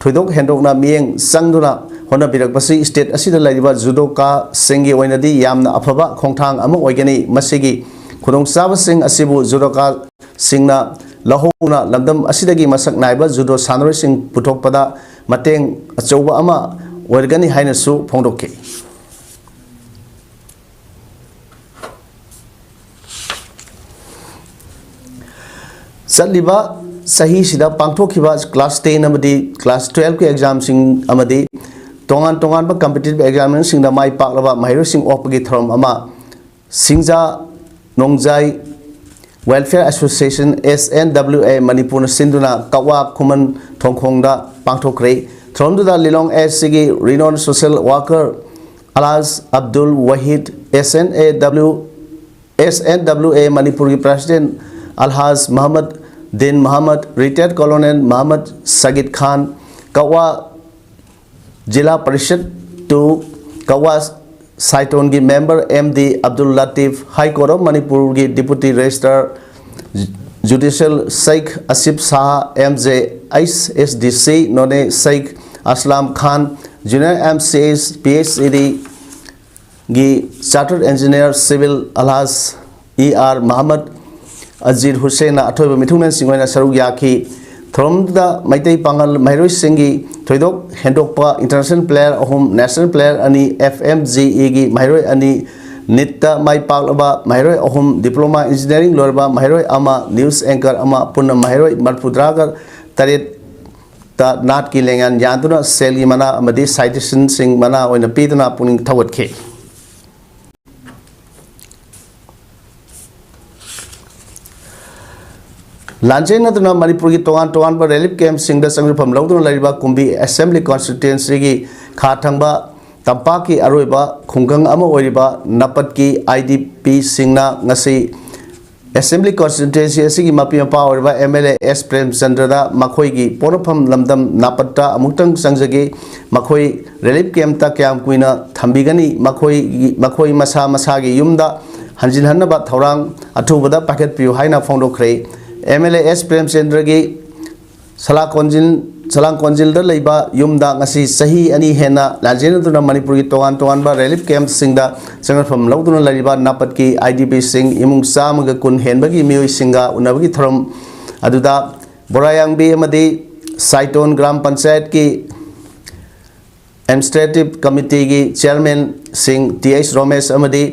ꯊꯣꯏꯗꯣꯛ ꯍꯦꯟꯗꯣꯛꯅ ꯃꯤꯠꯌꯦꯡ ꯆꯪꯗꯨꯅ ꯍꯣꯠꯅꯕꯤꯔꯛꯄꯁꯤ ꯁ꯭ꯇꯦꯠ ꯑꯁꯤꯗ ꯂꯩꯔꯤꯕ ꯖꯨꯗꯣꯀꯥꯁꯤꯡꯒꯤ ꯑꯣꯏꯅꯗꯤ ꯌꯥꯝꯅ ꯑꯐꯕ ꯈꯣꯡꯊꯥꯡ ꯑꯃ ꯑꯣꯏꯒꯅꯤ꯫ ꯃꯁꯤꯒꯤ ꯈꯨꯗꯣꯡꯆꯥꯕꯁꯤꯡ ꯑꯁꯤꯕꯨ ꯖꯨꯗꯣꯀꯥꯁꯤꯡꯅ ꯂꯧꯍꯧꯅ ꯂꯝꯗꯝ ꯑꯁꯤꯗꯒꯤ ꯃꯁꯛ ꯅꯥꯏꯕ ꯖꯨꯗꯣ ꯁꯥꯟꯅꯔꯣꯏꯁꯤꯡ ꯄꯨꯊꯣꯛꯄꯗ ꯃꯇꯦꯡ ꯑꯆꯧꯕ ꯑꯃ ꯑꯣꯏꯔꯒꯅꯤ ꯍꯥꯏꯅꯁꯨ ꯐꯣꯡꯗꯣꯛꯈꯤ꯫ ꯆꯠꯂꯤꯕ ꯆꯍꯤꯁꯤꯗ ꯄꯥꯡꯊꯣꯛꯈꯤꯕ class ten ꯑꯃꯗꯤ class twelveꯀꯤ examꯁꯤꯡ ꯑꯃꯗꯤ ꯇꯣꯉꯥꯟ ꯇꯣꯉꯥꯟꯕ competitive examꯁꯤꯡꯗ ꯃꯥꯏ ꯄꯥꯛꯂꯕ ꯃꯍꯩꯔꯣꯏꯁꯤꯡ ꯑꯣꯛꯄꯒꯤ ꯊꯧꯔꯝ ꯑꯃ ꯁꯤꯡꯖꯥ ꯅꯣꯡꯖꯥꯏ Welfare Association, S N W A, ꯃꯅꯤꯄꯨꯔꯅ ꯁꯤꯟꯗꯨꯅ ꯀꯛꯋꯥ ꯈꯨꯃꯟ ꯊꯣꯡꯈꯣꯡꯗ ꯄꯥꯡꯊꯣꯛꯈ꯭ꯔꯦ꯫ ꯊꯧꯔꯝꯗꯨꯗ ꯂꯤꯂꯣꯡ S Cꯒꯤ renowned social worker ꯑꯜꯍꯥꯖ Abdul Wahid, S N A W, S N W A ꯃꯅꯤꯄꯨꯔꯒꯤ president ꯑꯜꯍꯥꯖ ꯃꯍꯃꯗ din ꯃꯍꯃꯗ, retired colonel ꯃꯍꯃꯗ ꯁꯒꯤꯗ Khan, Kakwa zila parishad two, Kakwa ꯁꯥꯏꯇꯣꯟꯒꯤ member M D Abdul ꯂꯇꯤꯐ, High Court of ꯃꯅꯤꯄꯨꯔꯒꯤ deputy registrar judicial Sheikh ꯑꯁꯤꯐ Shah, M J, H S D C ꯅꯣꯅꯦ ꯁꯩꯈ ꯑꯁꯂꯥꯝ ꯈꯥꯟ, junior M C S, P H E D ꯒꯤ chartered engineer civil ꯑꯜꯍꯥꯖ E R ꯃꯍꯃꯗ ꯑꯖꯤꯔ ꯍꯨꯁꯦꯟꯅ ꯑꯊꯣꯏꯕ ꯃꯤꯊꯨꯡꯂꯦꯟꯁꯤꯡ ꯑꯣꯏꯅ ꯁꯔꯨꯛ ꯌꯥꯈꯤ꯫ ꯊꯧꯔꯝꯗꯨꯗ ꯃꯩꯇꯩ ꯄꯥꯉꯜ ꯃꯍꯩꯔꯣꯏꯁꯤꯡꯒꯤ ꯊꯣꯏꯗꯣꯛ ꯍꯦꯟꯗꯣꯛꯄ international player ꯑꯍꯨꯝ, national player ꯑꯅꯤ, F M G Eꯒꯤ ꯃꯍꯩꯔꯣꯏ ꯑꯅꯤ, NEETꯇ ꯃꯥꯏ ꯄꯥꯛꯂꯕ ꯃꯍꯩꯔꯣꯏ ꯑꯍꯨꯝ, diploma engineering ꯂꯣꯏꯔꯕ ꯃꯍꯩꯔꯣꯏ ꯑꯃ, news anchor ꯑꯃ, ꯄꯨꯟꯅ ꯃꯍꯩꯔꯣꯏ ꯃꯔꯤꯐꯨꯇꯔꯥꯒ ꯇꯔꯦꯠ ꯇ ꯅꯥꯠꯀꯤ ꯂꯦꯡꯌꯥꯟ ꯌꯥꯟꯗꯨꯅ ꯁꯦꯜꯒꯤ ꯃꯅꯥ ꯑꯃꯗꯤ citationꯁꯤꯡ ꯃꯅꯥ ꯑꯣꯏꯅ ꯄꯤꯗꯨꯅ ꯄꯨꯛꯅꯤꯡ ꯊꯧꯒꯠꯈꯤ꯫ ꯂꯥꯟꯖꯦꯟꯅꯗꯨꯅ ꯃꯅꯤꯄꯨꯔꯒꯤ ꯇꯣꯉꯥꯟ ꯇꯣꯉꯥꯟꯕ relief campꯁꯤꯡꯗ ꯆꯪꯖꯐꯝ ꯂꯧꯗꯨꯅ ꯂꯩꯔꯤꯕ ꯀꯨꯝꯕꯤ Assembly Constituencyꯒꯤ ꯈꯥ ꯊꯪꯕ ꯇꯝꯄꯥꯛꯀꯤ ꯑꯔꯣꯏꯕ ꯈꯨꯡꯒꯪ ꯑꯃ ꯑꯣꯏꯔꯤꯕ ꯅꯥꯄꯠꯀꯤ I D Pꯁꯤꯡꯅ ꯉꯁꯤ Assembly Constituency ꯑꯁꯤꯒꯤ ꯃꯄꯤ ꯃꯄꯥ ꯑꯣꯏꯔꯤꯕ M L A S ꯄ꯭ꯔꯦꯝꯆꯟꯗ꯭ꯔꯗ ꯃꯈꯣꯏꯒꯤ ꯄꯣꯛꯅꯐꯝ ꯂꯝꯗꯝ ꯅꯥꯄꯠꯇ ꯑꯃꯨꯛꯇꯪ ꯆꯪꯖꯒꯦ, ꯃꯈꯣꯏ relief campꯇ ꯀꯌꯥꯝ ꯀꯨꯏꯅ ꯊꯝꯕꯤꯒꯅꯤ, ꯃꯈꯣꯏꯒꯤ, ꯃꯈꯣꯏ ꯃꯁꯥ ꯃꯁꯥꯒꯤ ꯌꯨꯝꯗ ꯍꯟꯖꯤꯟꯍꯟꯅꯕ ꯊꯧꯔꯥꯡ ꯑꯊꯨꯕꯗ ꯄꯥꯏꯈꯠꯄꯤꯌꯨ ꯍꯥꯏꯅ ꯐꯣꯡꯗꯣꯛꯈ꯭ꯔꯦ꯫ M L A S ꯄ꯭ꯔꯦꯝꯆꯟꯗ꯭ꯔꯒꯤ ꯁꯂꯥꯀꯣꯟꯖꯤꯜ, ꯁꯂꯥꯡꯀꯣꯟꯖꯤꯜꯗ ꯂꯩꯕ ꯌꯨꯝꯗ ꯉꯁꯤ ꯆꯍꯤ ꯑꯅꯤ ꯍꯦꯟꯅ ꯂꯥꯟꯖꯦꯟꯅꯗꯨꯅ ꯃꯅꯤꯄꯨꯔꯒꯤ ꯇꯣꯉꯥꯟ ꯇꯣꯉꯥꯟꯕ relief campꯁꯤꯡꯗ ꯆꯪꯖꯐꯝ ꯂꯧꯗꯨꯅ ꯂꯩꯔꯤꯕ ꯅꯥꯄꯠꯀꯤ I D Pꯁꯤꯡ ꯏꯃꯨꯡ ꯆꯥꯝꯃꯒ ꯀꯨꯟ ꯍꯦꯟꯕꯒꯤ ꯃꯤꯑꯣꯏꯁꯤꯡꯒ ꯎꯅꯕꯒꯤ ꯊꯧꯔꯝ ꯑꯗꯨꯗ ꯕꯣꯔꯥꯌꯥꯡꯕꯤ ꯑꯃꯗꯤ ꯁꯥꯏꯇꯣꯟ ꯒ꯭ꯔꯥꯝ ꯄꯟꯆꯥꯌꯠꯀꯤ ꯑꯦꯗꯃꯤꯅꯤꯁꯇ꯭ꯔꯦꯇꯤꯚ ꯀꯃꯤꯇꯤꯒꯤ ꯆꯤꯌꯔꯃꯦꯟꯁꯤꯡ ꯇꯤ ꯑꯩꯆ ꯔꯣꯃꯦꯁ ꯑꯃꯗꯤ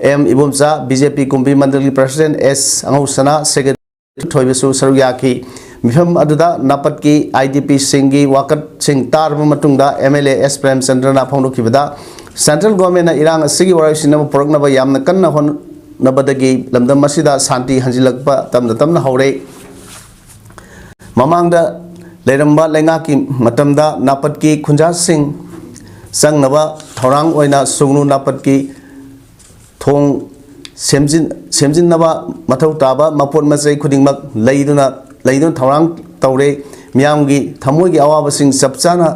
ꯑꯦꯝ ꯏꯕꯣꯝꯆꯥ, ꯕꯤ ꯖꯦ ꯄꯤ ꯀꯨꯝꯕꯤ ꯃꯟꯗꯜꯒꯤ ꯄ꯭ꯔꯁꯤꯗꯦꯟꯠ ꯑꯦꯁ ꯑꯉꯧꯁꯅꯥ, ꯁꯦꯀ꯭ꯔꯦꯇꯔꯤ ꯊꯣꯏꯕꯁꯨ ꯁꯔꯨꯛ ꯌꯥꯈꯤ꯫ ꯃꯤꯐꯝ ꯑꯗꯨꯗ ꯅꯥꯄꯠꯀꯤ ꯑꯥꯏ ꯗꯤ ꯄꯤꯁꯤꯡꯒꯤ ꯋꯥꯀꯠꯁꯤꯡ ꯇꯥꯔꯕ ꯃꯇꯨꯡꯗ ꯑꯦꯝ ꯑꯦꯜ ꯑꯦ ꯑꯦꯁ ꯄ꯭ꯔꯦꯝꯆꯟꯗ꯭ꯔꯅ ꯐꯣꯡꯗꯣꯛꯈꯤꯕꯗ, ꯁꯦꯟꯇ꯭ꯔꯦꯜ ꯒꯣꯔꯃꯦꯟꯅ ꯏꯔꯥꯡ ꯑꯁꯤꯒꯤ ꯋꯥꯔꯣꯏꯁꯤꯟꯅꯕ ꯄꯨꯔꯛꯅꯕ ꯌꯥꯝꯅ ꯀꯟꯅ ꯍꯣꯠꯅꯕꯗꯒꯤ ꯂꯝꯗꯝ ꯑꯁꯤꯗ ꯁꯥꯟꯇꯤ ꯍꯟꯖꯤꯜꯂꯛꯄ ꯇꯞꯅ ꯇꯞꯅ ꯍꯧꯔꯦ꯫ ꯃꯃꯥꯡꯗ ꯂꯩꯔꯝꯕ ꯂꯩꯉꯥꯛꯀꯤ ꯃꯇꯝꯗ ꯅꯥꯄꯠꯀꯤ ꯈꯨꯟꯖꯥꯁꯤꯡ ꯆꯪꯅꯕ ꯊꯧꯔꯥꯡ ꯑꯣꯏꯅ ꯁꯨꯒꯅꯨ ꯅꯥꯄꯠꯀꯤ ꯊꯣꯡ ꯁꯦꯝꯖꯤꯟ-, ꯁꯦꯝꯖꯤꯟꯅꯕ ꯃꯊꯧ ꯇꯥꯕ ꯃꯄꯣꯠ ꯃꯆꯩ ꯈꯨꯗꯤꯡꯃꯛ ꯂꯩꯗꯨꯅ, ꯂꯩꯗꯨꯅ ꯊꯧꯔꯥꯡ ꯇꯧꯔꯦ꯫ ꯃꯤꯌꯥꯝꯒꯤ ꯊꯃꯣꯏꯒꯤ ꯑꯋꯥꯕꯁꯤꯡ ꯆꯞ ꯆꯥꯅ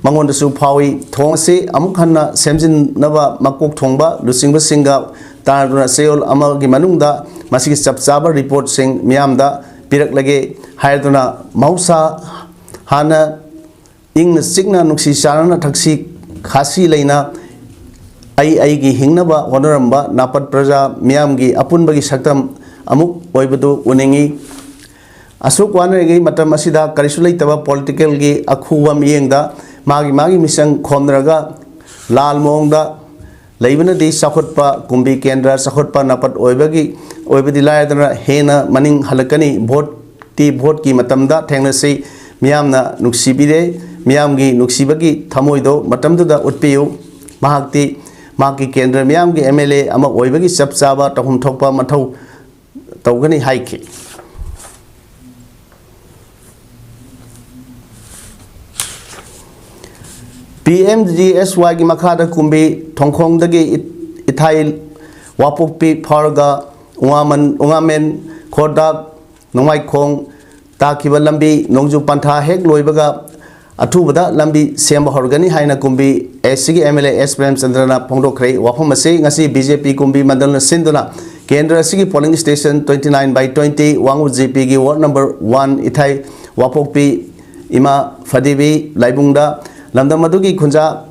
ꯃꯉꯣꯟꯗꯁꯨ ꯐꯥꯎꯏ꯫ ꯊꯣꯡ ꯑꯁꯤ ꯑꯃꯨꯛ ꯍꯟꯅ ꯁꯦꯝꯖꯤꯟꯅꯕ ꯃꯀꯣꯛ ꯊꯣꯡꯕ ꯂꯨꯆꯤꯡꯕꯁꯤꯡꯒ ꯇꯥꯟꯅꯗꯨꯅ ꯆꯌꯣꯜ ꯑꯃꯒꯤ ꯃꯅꯨꯡꯗ ꯃꯁꯤꯒꯤ ꯆꯞ ꯆꯥꯕ ꯔꯤꯄꯣꯔꯠꯁꯤꯡ ꯃꯤꯌꯥꯝꯗ ꯄꯤꯔꯛꯂꯒꯦ ꯍꯥꯏꯗꯨꯅ ꯃꯍꯧꯁꯥ ꯍꯥꯟꯅ ꯏꯪꯅ ꯆꯤꯛꯅ ꯅꯨꯡꯁꯤ ꯆꯥꯟꯅꯅ ꯊꯛꯁꯤ ꯈꯥꯁꯤ ꯂꯩꯅ ꯑꯩ ꯑꯩꯒꯤ ꯍꯤꯡꯅꯕ ꯍꯣꯠꯅꯔꯝꯕ ꯅꯥꯄꯠ ꯄ꯭ꯔꯖꯥ ꯃꯤꯌꯥꯝꯒꯤ ꯑꯄꯨꯟꯕꯒꯤ ꯁꯛꯇꯝ ꯑꯃꯨꯛ ꯑꯣꯏꯕꯗꯨ ꯎꯅꯤꯡꯏ꯫ ꯑꯁꯨꯛ ꯋꯥꯅꯔꯤꯉꯩ ꯃꯇꯝ ꯑꯁꯤꯗ ꯀꯔꯤꯁꯨ ꯂꯩꯇꯕ ꯄꯣꯂꯤꯇꯤꯀꯦꯜꯒꯤ ꯑꯈꯨꯕ ꯃꯤꯠꯌꯦꯡꯗ ꯃꯥꯒꯤ ꯃꯥꯒꯤ ꯃꯤꯆꯪ ꯈꯣꯝꯅꯔꯒ ꯂꯥꯜ ꯃꯑꯣꯡꯗ ꯂꯩꯕꯅꯗꯤ ꯆꯥꯎꯈꯠꯄ ꯀꯨꯝꯕꯤ ꯀꯦꯟꯗ꯭ꯔ ꯆꯥꯎꯈꯠꯄ ꯅꯥꯄꯠ ꯑꯣꯏꯕꯒꯤ, ꯑꯣꯏꯕꯗꯤ ꯂꯥꯏꯔꯗꯅ ꯍꯦꯟꯅ ꯃꯅꯤꯡ ꯍꯜꯂꯛꯀꯅꯤ꯫ ꯚꯣꯠꯇꯤ ꯚꯣꯠꯀꯤ ꯃꯇꯝꯗ ꯊꯦꯡꯅꯁꯤ꯫ ꯃꯤꯌꯥꯝꯅ ꯅꯨꯡꯁꯤꯕꯤꯔꯦ꯫ ꯃꯤꯌꯥꯝꯒꯤ ꯅꯨꯡꯁꯤꯕꯒꯤ ꯊꯃꯣꯏꯗꯣ ꯃꯇꯝꯗꯨꯗ ꯎꯠꯄꯤꯌꯨ꯫ ꯃꯍꯥꯛꯇꯤ ꯃꯍꯥꯛꯀꯤ ꯀꯦꯟꯗ꯭ꯔ ꯃꯤꯌꯥꯝꯒꯤ ꯑꯦꯝ ꯑꯦꯜ ꯑꯦ ꯑꯃ ꯑꯣꯏꯕꯒꯤ ꯆꯞ ꯆꯥꯕ ꯇꯧꯐꯝ ꯊꯣꯛꯄ ꯃꯊꯧ ꯇꯧꯒꯅꯤ ꯍꯥꯏꯈꯤ꯫ ꯄꯤ ꯑꯦꯝ ꯖꯤ ꯑꯦꯁ ꯋꯥꯏꯒꯤ ꯃꯈꯥꯗ ꯀꯨꯝꯕꯤ ꯊꯣꯡꯈꯣꯡꯗꯒꯤ ꯏꯠ-, ꯏꯊꯥꯏ ꯋꯥꯄꯣꯛꯄꯤ ꯐꯥꯎꯔꯒ ꯎꯉꯥꯃꯟ-, ꯎꯉꯥꯃꯦꯟ ꯈꯣꯔꯗꯥꯛ ꯅꯣꯡꯃꯥꯏꯈꯣꯡ ꯇꯥꯈꯤꯕ ꯂꯝꯕꯤ ꯅꯣꯡꯖꯨ ꯄꯟꯊꯥ ꯍꯦꯛ ꯂꯣꯏꯕꯒ ꯑꯊꯨꯕꯗ ꯂꯝꯕꯤ ꯁꯦꯝꯕ ꯍꯧꯔꯒꯅꯤ ꯍꯥꯏꯅ ꯀꯨꯝꯕꯤ ꯑꯦꯁ ꯁꯤꯒꯤ ꯑꯦꯝ ꯑꯦꯜ ꯑꯦ ꯑꯦꯁ ꯄ꯭ꯔꯦꯝꯆꯟꯗ꯭ꯔꯅ ꯐꯣꯡꯗꯣꯛꯈ꯭ꯔꯦ꯫ ꯋꯥꯐꯝ ꯑꯁꯤ ꯉꯁꯤ ꯕꯤ ꯖꯦ ꯄꯤ ꯀꯨꯝꯕꯤ ꯃꯟꯗꯜꯅ ꯁꯤꯟꯗꯨꯅ ꯀꯦꯟꯗ꯭ꯔ ꯑꯁꯤꯒꯤ polling station twenty nine by twenty ꯋꯥꯡꯉꯨ ꯖꯤ ꯄꯤꯒꯤ ward number one ꯏꯊꯥꯏ ꯋꯥꯄꯣꯛꯄꯤ ꯏꯃꯥ ꯐꯗꯤꯕꯤ ꯂꯥꯏꯕꯨꯡꯗ ꯂꯝꯗꯝ ꯑꯗꯨꯒꯤ ꯈꯨꯟꯖꯥ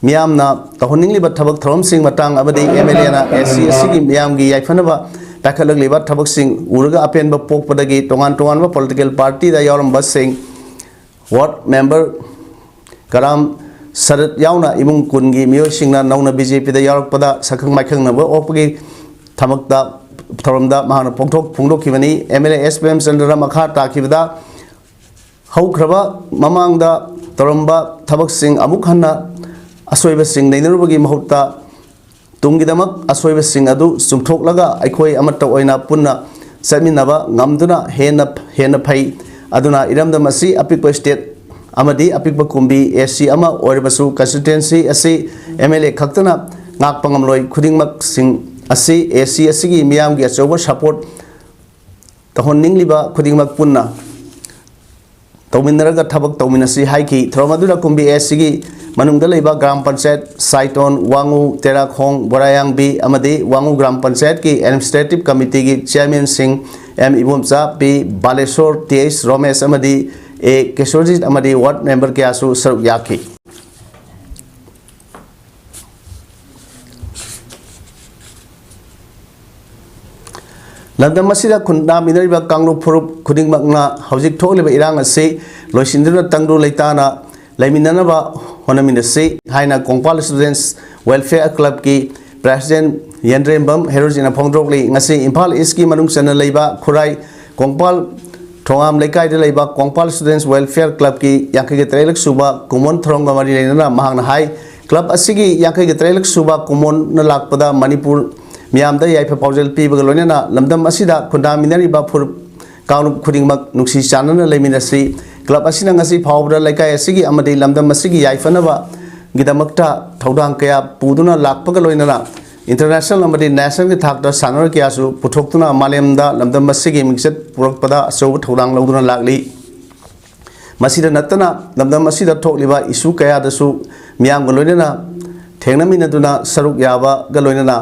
ꯃꯤꯌꯥꯝꯅ ꯇꯧꯍꯟꯅꯤꯡꯂꯤꯕ ꯊꯕꯛ ꯊꯧꯔꯝꯁꯤꯡ ꯃꯇꯥꯡ ꯑꯃꯗꯤ ꯑꯦꯝ ꯑꯦꯜ ꯑꯦꯅ ꯑꯦꯁ ꯁꯤ ꯑꯁꯤꯒꯤ ꯃꯤꯌꯥꯝꯒꯤ ꯌꯥꯏꯐꯅꯕ ꯄꯥꯏꯈꯠꯂꯛꯂꯤꯕ ꯊꯕꯛꯁꯤꯡ ꯎꯔꯒ ꯑꯄꯦꯟꯕ ꯄꯣꯛꯄꯗꯒꯤ ꯇꯣꯉꯥꯟ ꯇꯣꯉꯥꯟꯕ ꯄꯣꯂꯤꯇꯤꯀꯦꯜ ꯄꯥꯔꯇꯤꯗ ꯌꯥꯎꯔꯝꯕꯁꯤꯡ, ꯋꯥꯔꯗ ꯃꯦꯝꯕꯔ ꯀꯔꯥꯝ ꯁꯔꯠ ꯌꯥꯎꯅ ꯏꯃꯨꯡ ꯀꯨꯟꯒꯤ ꯃꯤꯑꯣꯏꯁꯤꯡꯅ ꯅꯧꯅ ꯕꯤ ꯖꯦ ꯄꯤꯗ ꯌꯥꯎꯔꯛꯄꯗ ꯁꯛꯈꯪ ꯃꯥꯏꯈꯪꯅꯕ ꯑꯣꯛꯄꯒꯤ ꯊꯕꯛꯇ ꯊꯧꯔꯝꯗ ꯃꯍꯥꯛꯅ ꯐꯣꯡꯗꯣꯛ ꯐꯣꯡꯗꯣꯛꯈꯤꯕꯅꯤ꯫ ꯑꯦꯝ ꯑꯦꯜ ꯑꯦ ꯑꯦꯁ ꯄ꯭ꯔꯦꯝꯆꯟꯗ꯭ꯔꯅ ꯃꯈꯥ ꯇꯥꯈꯤꯕꯗ, ꯍꯧꯈ꯭ꯔꯕ ꯃꯃꯥꯡꯗ ꯇꯧꯔꯝꯕ ꯊꯕꯛꯁꯤꯡ ꯑꯃꯨꯛ ꯍꯟꯅ ꯑꯁꯣꯏꯕꯁꯤꯡ ꯅꯩꯅꯔꯨꯕꯒꯤ ꯃꯍꯨꯠꯇ ꯇꯨꯡꯒꯤꯗꯃꯛ ꯑꯁꯣꯏꯕꯁꯤꯡ ꯑꯗꯨ ꯆꯨꯝꯊꯣꯛꯂꯒ ꯑꯩꯈꯣꯏ ꯑꯃꯠꯇ ꯑꯣꯏꯅ ꯄꯨꯟꯅ ꯆꯠꯃꯤꯟꯅꯕ ꯉꯝꯗꯨꯅ ꯍꯦꯟꯅ ꯍꯦꯟꯅ ꯐꯩ꯫ ꯑꯗꯨꯅ ꯏꯔꯝꯗꯝ ꯑꯁꯤ ꯑꯄꯤꯛꯄ ꯁ꯭ꯇꯦꯠ ꯑꯃꯗꯤ ꯑꯄꯤꯛꯄ ꯀꯨꯝꯕꯤ ꯑꯦ ꯁꯤ ꯑꯃ ꯑꯣꯏꯔꯕꯁꯨ ꯀꯟꯁꯇꯤꯇ꯭ꯋꯦꯟꯁꯤ ꯑꯁꯤ ꯑꯦꯝ ꯑꯦꯜ ꯑꯦ ꯈꯛꯇꯅ ꯉꯥꯛꯄ ꯉꯝꯂꯣꯏ꯫ ꯈꯨꯗꯤꯡꯃꯛꯁꯤꯡ ꯑꯁꯤ ꯑꯦ ꯁꯤ ꯑꯁꯤꯒꯤ ꯃꯤꯌꯥꯝꯒꯤ ꯑꯆꯧꯕ ꯁꯄꯣꯔꯠ ꯇꯧꯍꯟꯅꯤꯡꯂꯤꯕ ꯈꯨꯗꯤꯡꯃꯛ ꯄꯨꯟꯅ ꯇꯧꯃꯤꯟꯅꯔꯒ ꯊꯕꯛ ꯇꯧꯃꯤꯟꯅꯁꯤ ꯍꯥꯏꯈꯤ꯫ ꯊꯧꯔꯝ ꯑꯗꯨꯗ ꯀꯨꯝꯕꯤ ꯑꯦ ꯁꯤꯒꯤ ꯃꯅꯨꯡꯗ ꯂꯩꯕ ꯒ꯭ꯔꯥꯝ ꯄꯟꯆꯥꯌꯠ ꯁꯥꯏꯇꯣꯟ, ꯋꯥꯉꯨ, ꯇꯦꯔꯥꯈꯣꯡ, ꯕꯣꯔꯥꯌꯥꯡꯕꯤ ꯑꯃꯗꯤ ꯋꯥꯉꯨ ꯒ꯭ꯔꯥꯝ ꯄꯟꯆꯥꯌꯠꯀꯤ ꯑꯦꯗꯃꯤꯅꯤꯁꯇ꯭ꯔꯦꯇꯤꯚ ꯀꯃꯤꯇꯤꯒꯤ ꯆꯤꯌꯥꯔꯃꯦꯟꯁꯤꯡ ꯑꯦꯝ ꯏꯕꯣꯝꯆꯥ, ꯄꯤ ꯕꯥꯂꯦꯁꯣꯔ, ꯇꯤ ꯑꯩꯆ ꯔꯣꯃꯦꯁ ꯑꯃꯗꯤ ꯑꯦ ꯀꯦꯁꯣꯔꯖꯤꯠ ꯑꯃꯗꯤ ꯋꯥꯔꯗ ꯃꯦꯝꯕꯔ ꯀꯌꯥꯁꯨ ꯁꯔꯨꯛ ꯌꯥꯈꯤ꯫ ꯂꯝꯗꯝ ꯑꯁꯤꯗ ꯈꯨꯟꯗꯥꯃꯤꯟꯅꯔꯤꯕ ꯀꯥꯡꯂꯨꯞ ꯐꯨꯔꯨꯞ ꯈꯨꯗꯤꯡꯃꯛꯅ ꯍꯧꯖꯤꯛ ꯊꯣꯛꯂꯤꯕ ꯏꯔꯥꯡ ꯑꯁꯤ ꯂꯣꯏꯁꯤꯟꯗꯨꯅ ꯇꯪꯗꯨ ꯂꯩꯇꯥꯅ ꯂꯩꯃꯤꯟꯅꯅꯕ ꯍꯣꯠꯅꯃꯤꯟꯅꯁꯤ ꯍꯥꯏꯅ ꯀꯣꯡꯄꯥꯜ ꯁ꯭ꯇꯨꯗꯦꯟꯠꯁ ꯋꯦꯜꯐꯤꯌꯔ ꯀ꯭ꯂꯕꯀꯤ ꯄ꯭ꯔꯦꯁꯤꯗꯦꯟꯠ ꯌꯦꯟꯗ꯭ꯔꯦꯝꯕꯝ ꯍꯦꯔꯣꯖꯤꯠꯅ ꯐꯣꯡꯗꯣꯛꯂꯤ꯫ ꯉꯁꯤ ꯏꯝꯐꯥꯜ ꯏꯁ꯭ꯠꯀꯤ ꯃꯅꯨꯡ ꯆꯟꯅ ꯂꯩꯕ ꯈꯨꯔꯥꯏ ꯀꯣꯡꯄꯥꯜ ꯊꯣꯉꯥꯝ ꯂꯩꯀꯥꯏꯗ ꯂꯩꯕ ꯀꯣꯡꯄꯥꯜ ꯁ꯭ꯇꯨꯗꯦꯟꯠꯁ ꯋꯦꯜꯐꯤꯌꯔ ꯀ꯭ꯂꯕꯀꯤ ꯌꯥꯡꯈꯩꯒ ꯇꯔꯦꯠꯂꯛ ꯁꯨꯕ ꯀꯨꯝꯑꯣꯟ ꯊꯧꯔꯝꯒ ꯃꯔꯤ ꯂꯩꯅꯅ ꯃꯍꯥꯛꯅ ꯍꯥꯏ, ꯀ꯭ꯂꯕ ꯑꯁꯤꯒꯤ ꯌꯥꯡꯈꯩꯒ ꯇꯔꯦꯠꯂꯛ ꯁꯨꯕ ꯀꯨꯝꯑꯣꯟꯅ ꯂꯥꯛꯄꯗ ꯃꯅꯤꯄꯨꯔ ꯃꯤꯌꯥꯝꯗ ꯌꯥꯏꯐ ꯄꯥꯎꯖꯦꯜ ꯄꯤꯕꯒ ꯂꯣꯏꯅꯅ ꯂꯝꯗꯝ ꯑꯁꯤꯗ ꯈꯨꯟꯗꯥꯃꯤꯟꯅꯔꯤꯕ ꯐꯨꯔꯨꯞ ꯀꯥꯡꯂꯨꯞ ꯈꯨꯗꯤꯡꯃꯛ ꯅꯨꯡꯁꯤ ꯆꯥꯟꯅꯅ ꯂꯩꯃꯤꯟꯅꯁꯤ꯫ ꯀ꯭ꯂꯕ ꯑꯁꯤꯅ ꯉꯁꯤ ꯐꯥꯎꯕꯗ ꯂꯩꯀꯥꯏ ꯑꯁꯤꯒꯤ ꯑꯃꯗꯤ ꯂꯝꯗꯝ ꯑꯁꯤꯒꯤ ꯌꯥꯏꯐꯅꯕꯒꯤꯗꯃꯛꯇ ꯊꯧꯗꯥꯡ ꯀꯌꯥ ꯄꯨꯗꯨꯅ ꯂꯥꯛꯄꯒ ꯂꯣꯏꯅꯅ ꯏꯟꯇꯔꯅꯦꯁꯅꯦꯜ ꯑꯃꯗꯤ ꯅꯦꯁꯅꯦꯜꯒꯤ ꯊꯥꯛꯇ ꯁꯥꯟꯅꯔꯣꯏ ꯀꯌꯥꯁꯨ ꯄꯨꯊꯣꯛꯇꯨꯅ ꯃꯥꯂꯦꯝꯗ ꯂꯝꯗꯝ ꯑꯁꯤꯒꯤ ꯃꯤꯡꯆꯠ ꯄꯨꯔꯛꯄꯗ ꯑꯆꯧꯕ ꯊꯧꯗꯥꯡ ꯂꯧꯗꯨꯅ ꯂꯥꯛꯂꯤ꯫ ꯃꯁꯤꯗ ꯅꯠꯇꯅ ꯂꯝꯗꯝ ꯑꯁꯤꯗ ꯊꯣꯛꯂꯤꯕ ꯏꯁꯨ ꯀꯌꯥꯗꯁꯨ ꯃꯤꯌꯥꯝꯒ ꯂꯣꯏꯅꯅ ꯊꯦꯡꯅꯃꯤꯟꯅꯗꯨꯅ ꯁꯔꯨꯛ ꯌꯥꯕꯒ ꯂꯣꯏꯅꯅ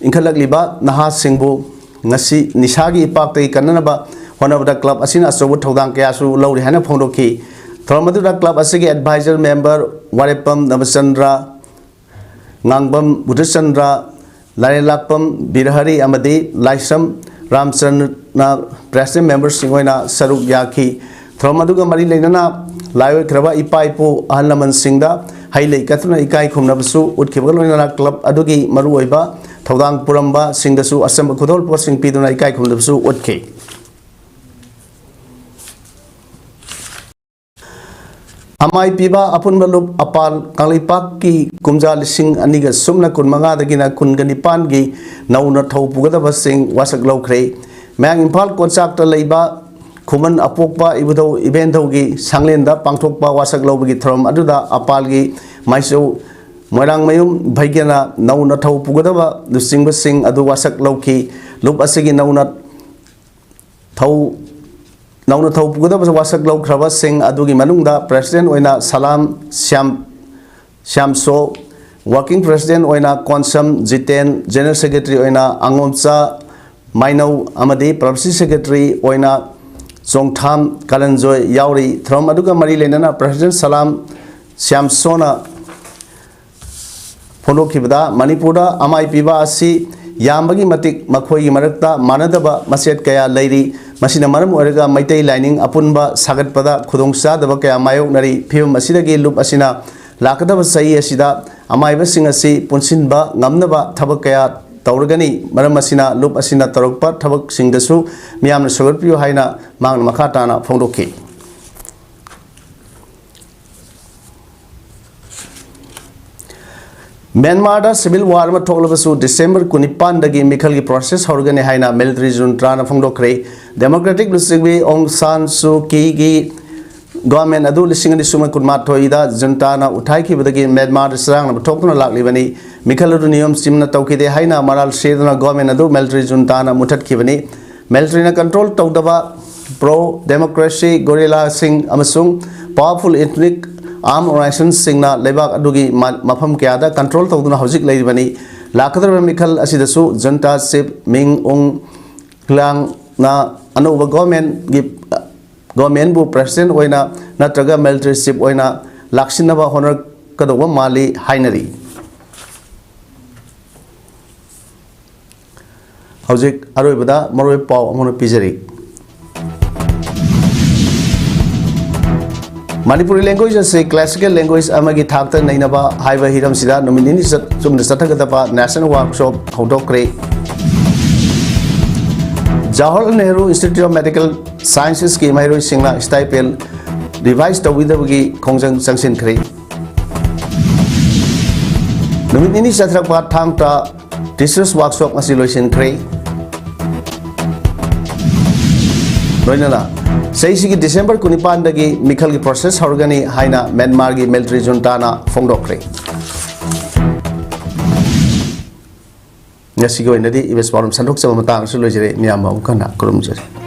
ꯏꯟꯈꯠꯂꯛꯂꯤꯕ ꯅꯍꯥꯁꯤꯡꯕꯨ ꯉꯁꯤ ꯅꯤꯁꯥꯒꯤ ꯏꯄꯥꯛꯇꯒꯤ ꯀꯟꯅꯅꯕ ꯍꯣꯠꯅꯕꯗ ꯀ꯭ꯂꯕ ꯑꯁꯤꯅ ꯑꯆꯧꯕ ꯊꯧꯗꯥꯡ ꯀꯌꯥꯁꯨ ꯂꯧꯔꯤ ꯍꯥꯏꯅ ꯐꯣꯡꯗꯣꯛꯈꯤ꯫ ꯊꯧꯔꯝ ꯑꯗꯨꯗ ꯀ꯭ꯂꯕ ꯑꯁꯤꯒꯤ ꯑꯦꯗꯚꯥꯏꯖꯔ ꯃꯦꯝꯕꯔ ꯋꯥꯔꯦꯞꯄꯝ ꯅꯕꯆꯟꯗ꯭ꯔ, ꯉꯥꯡꯕꯝ ꯕꯨꯙꯆꯟꯗ꯭ꯔ, ꯂꯥꯏꯔꯦꯟꯂꯥꯛꯄꯝ ꯕꯤꯔꯍꯔꯤ ꯑꯃꯗꯤ ꯂꯥꯏꯁ꯭ꯔꯝ ꯔꯥꯝꯆꯔꯟꯅ president memberꯁꯤꯡ ꯑꯣꯏꯅ ꯁꯔꯨꯛ ꯌꯥꯈꯤ꯫ ꯊꯧꯔꯝ ꯑꯗꯨꯒ ꯃꯔꯤ ꯂꯩꯅꯅ ꯂꯥꯏꯑꯣꯏꯈ꯭ꯔꯕ ꯏꯄꯥ ꯏꯄꯨ ꯑꯍꯜ ꯂꯃꯟꯁꯤꯡꯗ ꯍꯩ ꯂꯩ ꯀꯠꯇꯨꯅ ꯏꯀꯥꯏ ꯈꯨꯝꯅꯕꯁꯨ ꯎꯠꯈꯤꯕꯒ ꯂꯣꯏꯅꯅ club ꯑꯗꯨꯒꯤ ꯃꯔꯨꯑꯣꯏꯕ ꯊꯧꯗꯥꯡ ꯄꯨꯔꯝꯕꯁꯤꯡꯗꯁꯨ ꯑꯆꯝꯕ ꯈꯨꯗꯣꯜꯄꯣꯠꯁꯤꯡ ꯄꯤꯗꯨꯅ ꯏꯀꯥꯏ ꯈꯨꯝꯅꯕꯁꯨ ꯎꯠꯈꯤ꯫ ꯑꯃꯥꯏ ꯄꯤꯕ ꯑꯄꯨꯟꯕ ꯂꯨꯞ ꯑꯄꯥꯜ ꯀꯪꯂꯩꯄꯥꯛꯀꯤ ꯀꯨꯝꯖꯥ ꯂꯤꯁꯤꯡ ꯑꯅꯤꯒ ꯁꯨꯞꯅ ꯀꯨꯟꯃꯉꯥꯗꯒꯤꯅ ꯀꯨꯟꯒ ꯅꯤꯄꯥꯟꯒꯤ ꯅꯧꯅ ꯊꯧ ꯄꯨꯒꯗꯕꯁꯤꯡ ꯋꯥꯁꯛ ꯂꯧꯈ꯭ꯔꯦ꯫ ꯃꯌꯥꯡ ꯏꯝꯐꯥꯜ ꯀꯣꯟꯆꯥꯛꯇ ꯂꯩꯕ ꯈꯨꯃꯟ ꯑꯄꯣꯛꯄ ꯏꯕꯨꯙꯧ ꯏꯕꯦꯟꯙꯧꯒꯤ ꯁꯪꯂꯦꯟꯗ ꯄꯥꯡꯊꯣꯛꯄ ꯋꯥꯁꯛ ꯂꯧꯕꯒꯤ ꯊꯧꯔꯝ ꯑꯗꯨꯗ ꯑꯄꯥꯜꯒꯤ ꯃꯥꯏꯆꯧ ꯃꯣꯏꯔꯥꯡꯃꯌꯨꯝ ꯚꯩꯒ꯭ꯌꯅ ꯅꯧꯅ ꯊꯧ ꯄꯨꯒꯗꯕ ꯂꯨꯆꯤꯡꯕꯁꯤꯡ ꯑꯗꯨ ꯋꯥꯁꯛ ꯂꯧꯈꯤ꯫ ꯂꯨꯞ ꯑꯁꯤꯒꯤ ꯅꯧꯅ ꯊꯧ ꯅꯧꯅ ꯊꯧ ꯄꯨꯒꯗꯕ ꯋꯥꯁꯛ ꯂꯧꯈ꯭ꯔꯕꯁꯤꯡ ꯑꯗꯨꯒꯤ ꯃꯅꯨꯡꯗ president ꯑꯣꯏꯅ ꯁꯂꯥꯝ ꯁ꯭ꯌꯥꯝ ꯁ꯭ꯌꯥꯝꯁꯣ, working president ꯑꯣꯏꯅ ꯀꯣꯟꯁꯝ ꯖꯤꯇꯦꯟ, general secretary ꯑꯣꯏꯅ ꯑꯉꯣꯝꯆꯥ ꯃꯥꯏꯅꯧ ꯑꯃꯗꯤ publicity secretary ꯑꯣꯏꯅ ꯆꯣꯡꯊꯥꯝ ꯀꯥꯂꯟꯖꯣꯏ ꯌꯥꯎꯔꯤ꯫ ꯊꯧꯔꯝ ꯑꯗꯨꯒ ꯃꯔꯤ ꯂꯩꯅꯅ president ꯁꯂꯥꯝ ꯁ꯭ꯌꯥꯝꯁꯣꯅ ꯐꯣꯡꯗꯣꯛꯈꯤꯕꯗ, ꯃꯅꯤꯄꯨꯔꯗ ꯑꯃꯥꯏ ꯄꯤꯕ ꯑꯁꯤ ꯌꯥꯝꯕꯒꯤ ꯃꯇꯤꯛ ꯃꯈꯣꯏꯒꯤ ꯃꯔꯛꯇ ꯃꯥꯟꯅꯗꯕ ꯃꯆꯦꯠ ꯀꯌꯥ ꯂꯩꯔꯤ꯫ ꯃꯁꯤꯅ ꯃꯔꯝ ꯑꯣꯏꯔꯒ ꯃꯩꯇꯩ ꯂꯥꯏꯅꯤꯡ ꯑꯄꯨꯟꯕ ꯁꯥꯒꯠꯄꯗ ꯈꯨꯗꯣꯡꯆꯥꯗꯕ ꯀꯌꯥ ꯃꯥꯌꯣꯛꯅꯔꯤ꯫ ꯐꯤꯕꯝ ꯑꯁꯤꯗꯒꯤ ꯂꯨꯞ ꯑꯁꯤꯅ ꯂꯥꯛꯀꯗꯕ ꯆꯍꯤ ꯑꯁꯤꯗ ꯑꯃꯥꯏꯕꯁꯤꯡ ꯑꯁꯤ ꯄꯨꯟꯁꯤꯟꯕ ꯉꯝꯅꯕ ꯊꯕꯛ ꯀꯌꯥ ꯇꯧꯔꯒꯅꯤ꯫ ꯃꯔꯝ ꯑꯁꯤꯅ ꯂꯨꯞ ꯑꯁꯤꯅ ꯇꯧꯔꯛꯄ ꯊꯕꯛꯁꯤꯡꯗꯁꯨ ꯃꯤꯌꯥꯝꯅ ꯁꯧꯒꯠꯄꯤꯌꯨ ꯍꯥꯏꯅ ꯃꯍꯥꯛꯅ ꯃꯈꯥ ꯇꯥꯅ ꯐꯣꯡꯗꯣꯛꯈꯤ꯫ ꯃ꯭ꯌꯥꯟꯃꯥꯔꯗ civil war ꯑꯃ ꯊꯣꯛꯂꯕꯁꯨ, ꯗꯤꯁꯦꯝꯕꯔ ꯀꯨꯟꯅꯤꯄꯥꯟꯗꯒꯤ ꯃꯤꯈꯜꯒꯤ process ꯍꯧꯔꯒꯅꯤ ꯍꯥꯏꯅ military juntaꯅ ꯐꯣꯡꯗꯣꯛꯈ꯭ꯔꯦ꯫ Democratic ꯂꯨꯆꯤꯡꯕꯤ ꯑꯣꯡ ꯁꯥꯟ ꯁꯨ ꯀꯤꯒꯤ government ꯑꯗꯨ ꯂꯤꯁꯤꯡ ꯑꯅꯤ ꯁꯨꯞꯅ ꯀꯨꯟꯃꯥꯊꯣꯏꯗ juntaꯅ ꯎꯠꯊꯥꯏꯈꯤꯕꯗꯒꯤ ꯃ꯭ꯌꯥꯟꯃꯥꯔꯗ ꯆꯔꯥꯡꯅꯕ ꯊꯣꯛꯇꯨꯅ ꯂꯥꯛꯂꯤꯕꯅꯤ꯫ ꯃꯤꯈꯜ ꯑꯗꯨ ꯅꯤꯌꯣꯝ ꯆꯨꯝꯅ ꯇꯧꯈꯤꯗꯦ ꯍꯥꯏꯅ ꯃꯔꯥꯜ ꯁꯤꯗꯨꯅ government ꯑꯗꯨ military juntaꯅ ꯃꯨꯠꯊꯠꯈꯤꯕꯅꯤ꯫ Militaryꯅ control ꯇꯧꯗꯕ pro democracy guerrillaꯁꯤꯡ ꯑꯃꯁꯨꯡ powerful ethnic armed organizationꯁꯤꯡꯅ ꯂꯩꯕꯥꯛ ꯑꯗꯨꯒꯤ ꯃ-, ꯃꯐꯝ ꯀꯌꯥꯗ control ꯇꯧꯗꯨꯅ ꯍꯧꯖꯤꯛ ꯂꯩꯔꯤꯕꯅꯤ꯫ ꯂꯥꯛꯀꯗꯧꯔꯤꯕ ꯃꯤꯈꯜ ꯑꯁꯤꯗꯁꯨ junta chief ꯃꯤꯡ ꯑꯣꯡ ꯍ꯭ꯂꯥꯡꯅ ꯑꯅꯧꯕ governmentꯀꯤ, governmentꯕꯨ president ꯑꯣꯏꯅ ꯅꯠꯇ꯭ꯔꯒ military chief ꯑꯣꯏꯅ ꯂꯥꯛꯁꯤꯟꯅꯕ ꯍꯣꯠꯅꯔꯛꯀꯗꯧꯕ ꯃꯥꯜꯂꯤ ꯍꯥꯏꯅꯔꯤ꯫ ꯍꯧꯖꯤꯛ ꯑꯔꯣꯏꯕꯗ ꯃꯔꯨꯑꯣꯏꯕ ꯄꯥꯎ ꯑꯃꯅ ꯄꯤꯖꯔꯤ꯫ ꯃꯅꯤꯄꯨꯔꯤ language ꯑꯁꯤ classical language ꯑꯃꯒꯤ ꯊꯥꯛꯇ ꯅꯩꯅꯕ ꯍꯥꯏꯕ ꯍꯤꯔꯝꯁꯤꯗ ꯅꯨꯃꯤꯠ ꯅꯤꯅꯤ ꯆꯠ-, ꯆꯨꯝꯅ ꯆꯠꯊꯒꯗꯕ national workshop ꯍꯧꯗꯣꯛꯈ꯭ꯔꯦ꯫ Jawaharlal Nehru Institute of Medical Sciences ꯀꯤ ꯃꯍꯩꯔꯣꯏꯁꯤꯡꯅ stipend revise ꯇꯧꯕꯤꯗꯕꯒꯤ ꯈꯣꯡꯖꯪ ꯆꯪꯁꯤꯟꯈ꯭ꯔꯦ꯫ ꯅꯨꯃꯤꯠ ꯅꯤꯅꯤ ꯆꯠꯊꯔꯛꯄ ꯊꯥꯡ ꯇꯥ teachers workshop ꯉꯁꯤ ꯂꯣꯏꯁꯤꯟꯈ꯭ꯔꯦ꯫ ꯂꯣꯏꯅꯅ ꯆꯍꯤꯁꯤꯒꯤ December ꯀꯨꯟꯅꯤꯄꯥꯟꯗꯒꯤ ꯃꯤꯈꯜꯒꯤ process ꯍꯧꯔꯒꯅꯤ ꯍꯥꯏꯅ ꯃ꯭ꯌꯥꯟꯃꯥꯔꯒꯤ military junta ꯅ ꯐꯣꯡꯗꯣꯛꯈ꯭ꯔꯦ꯫ ꯉꯁꯤꯒꯤ ꯑꯣꯏꯅꯗꯤ ꯏꯕꯦꯁ ꯄꯥꯎꯔꯝ ꯁꯟꯗꯣꯛꯆꯕ ꯃꯇꯥꯡ ꯑꯁꯤꯗ ꯂꯣꯏꯖꯔꯦ꯫ ꯃꯤꯌꯥꯝꯕ ꯑꯃꯨꯛ ꯍꯟꯅ ꯈꯨꯔꯨꯝꯖꯔꯤ꯫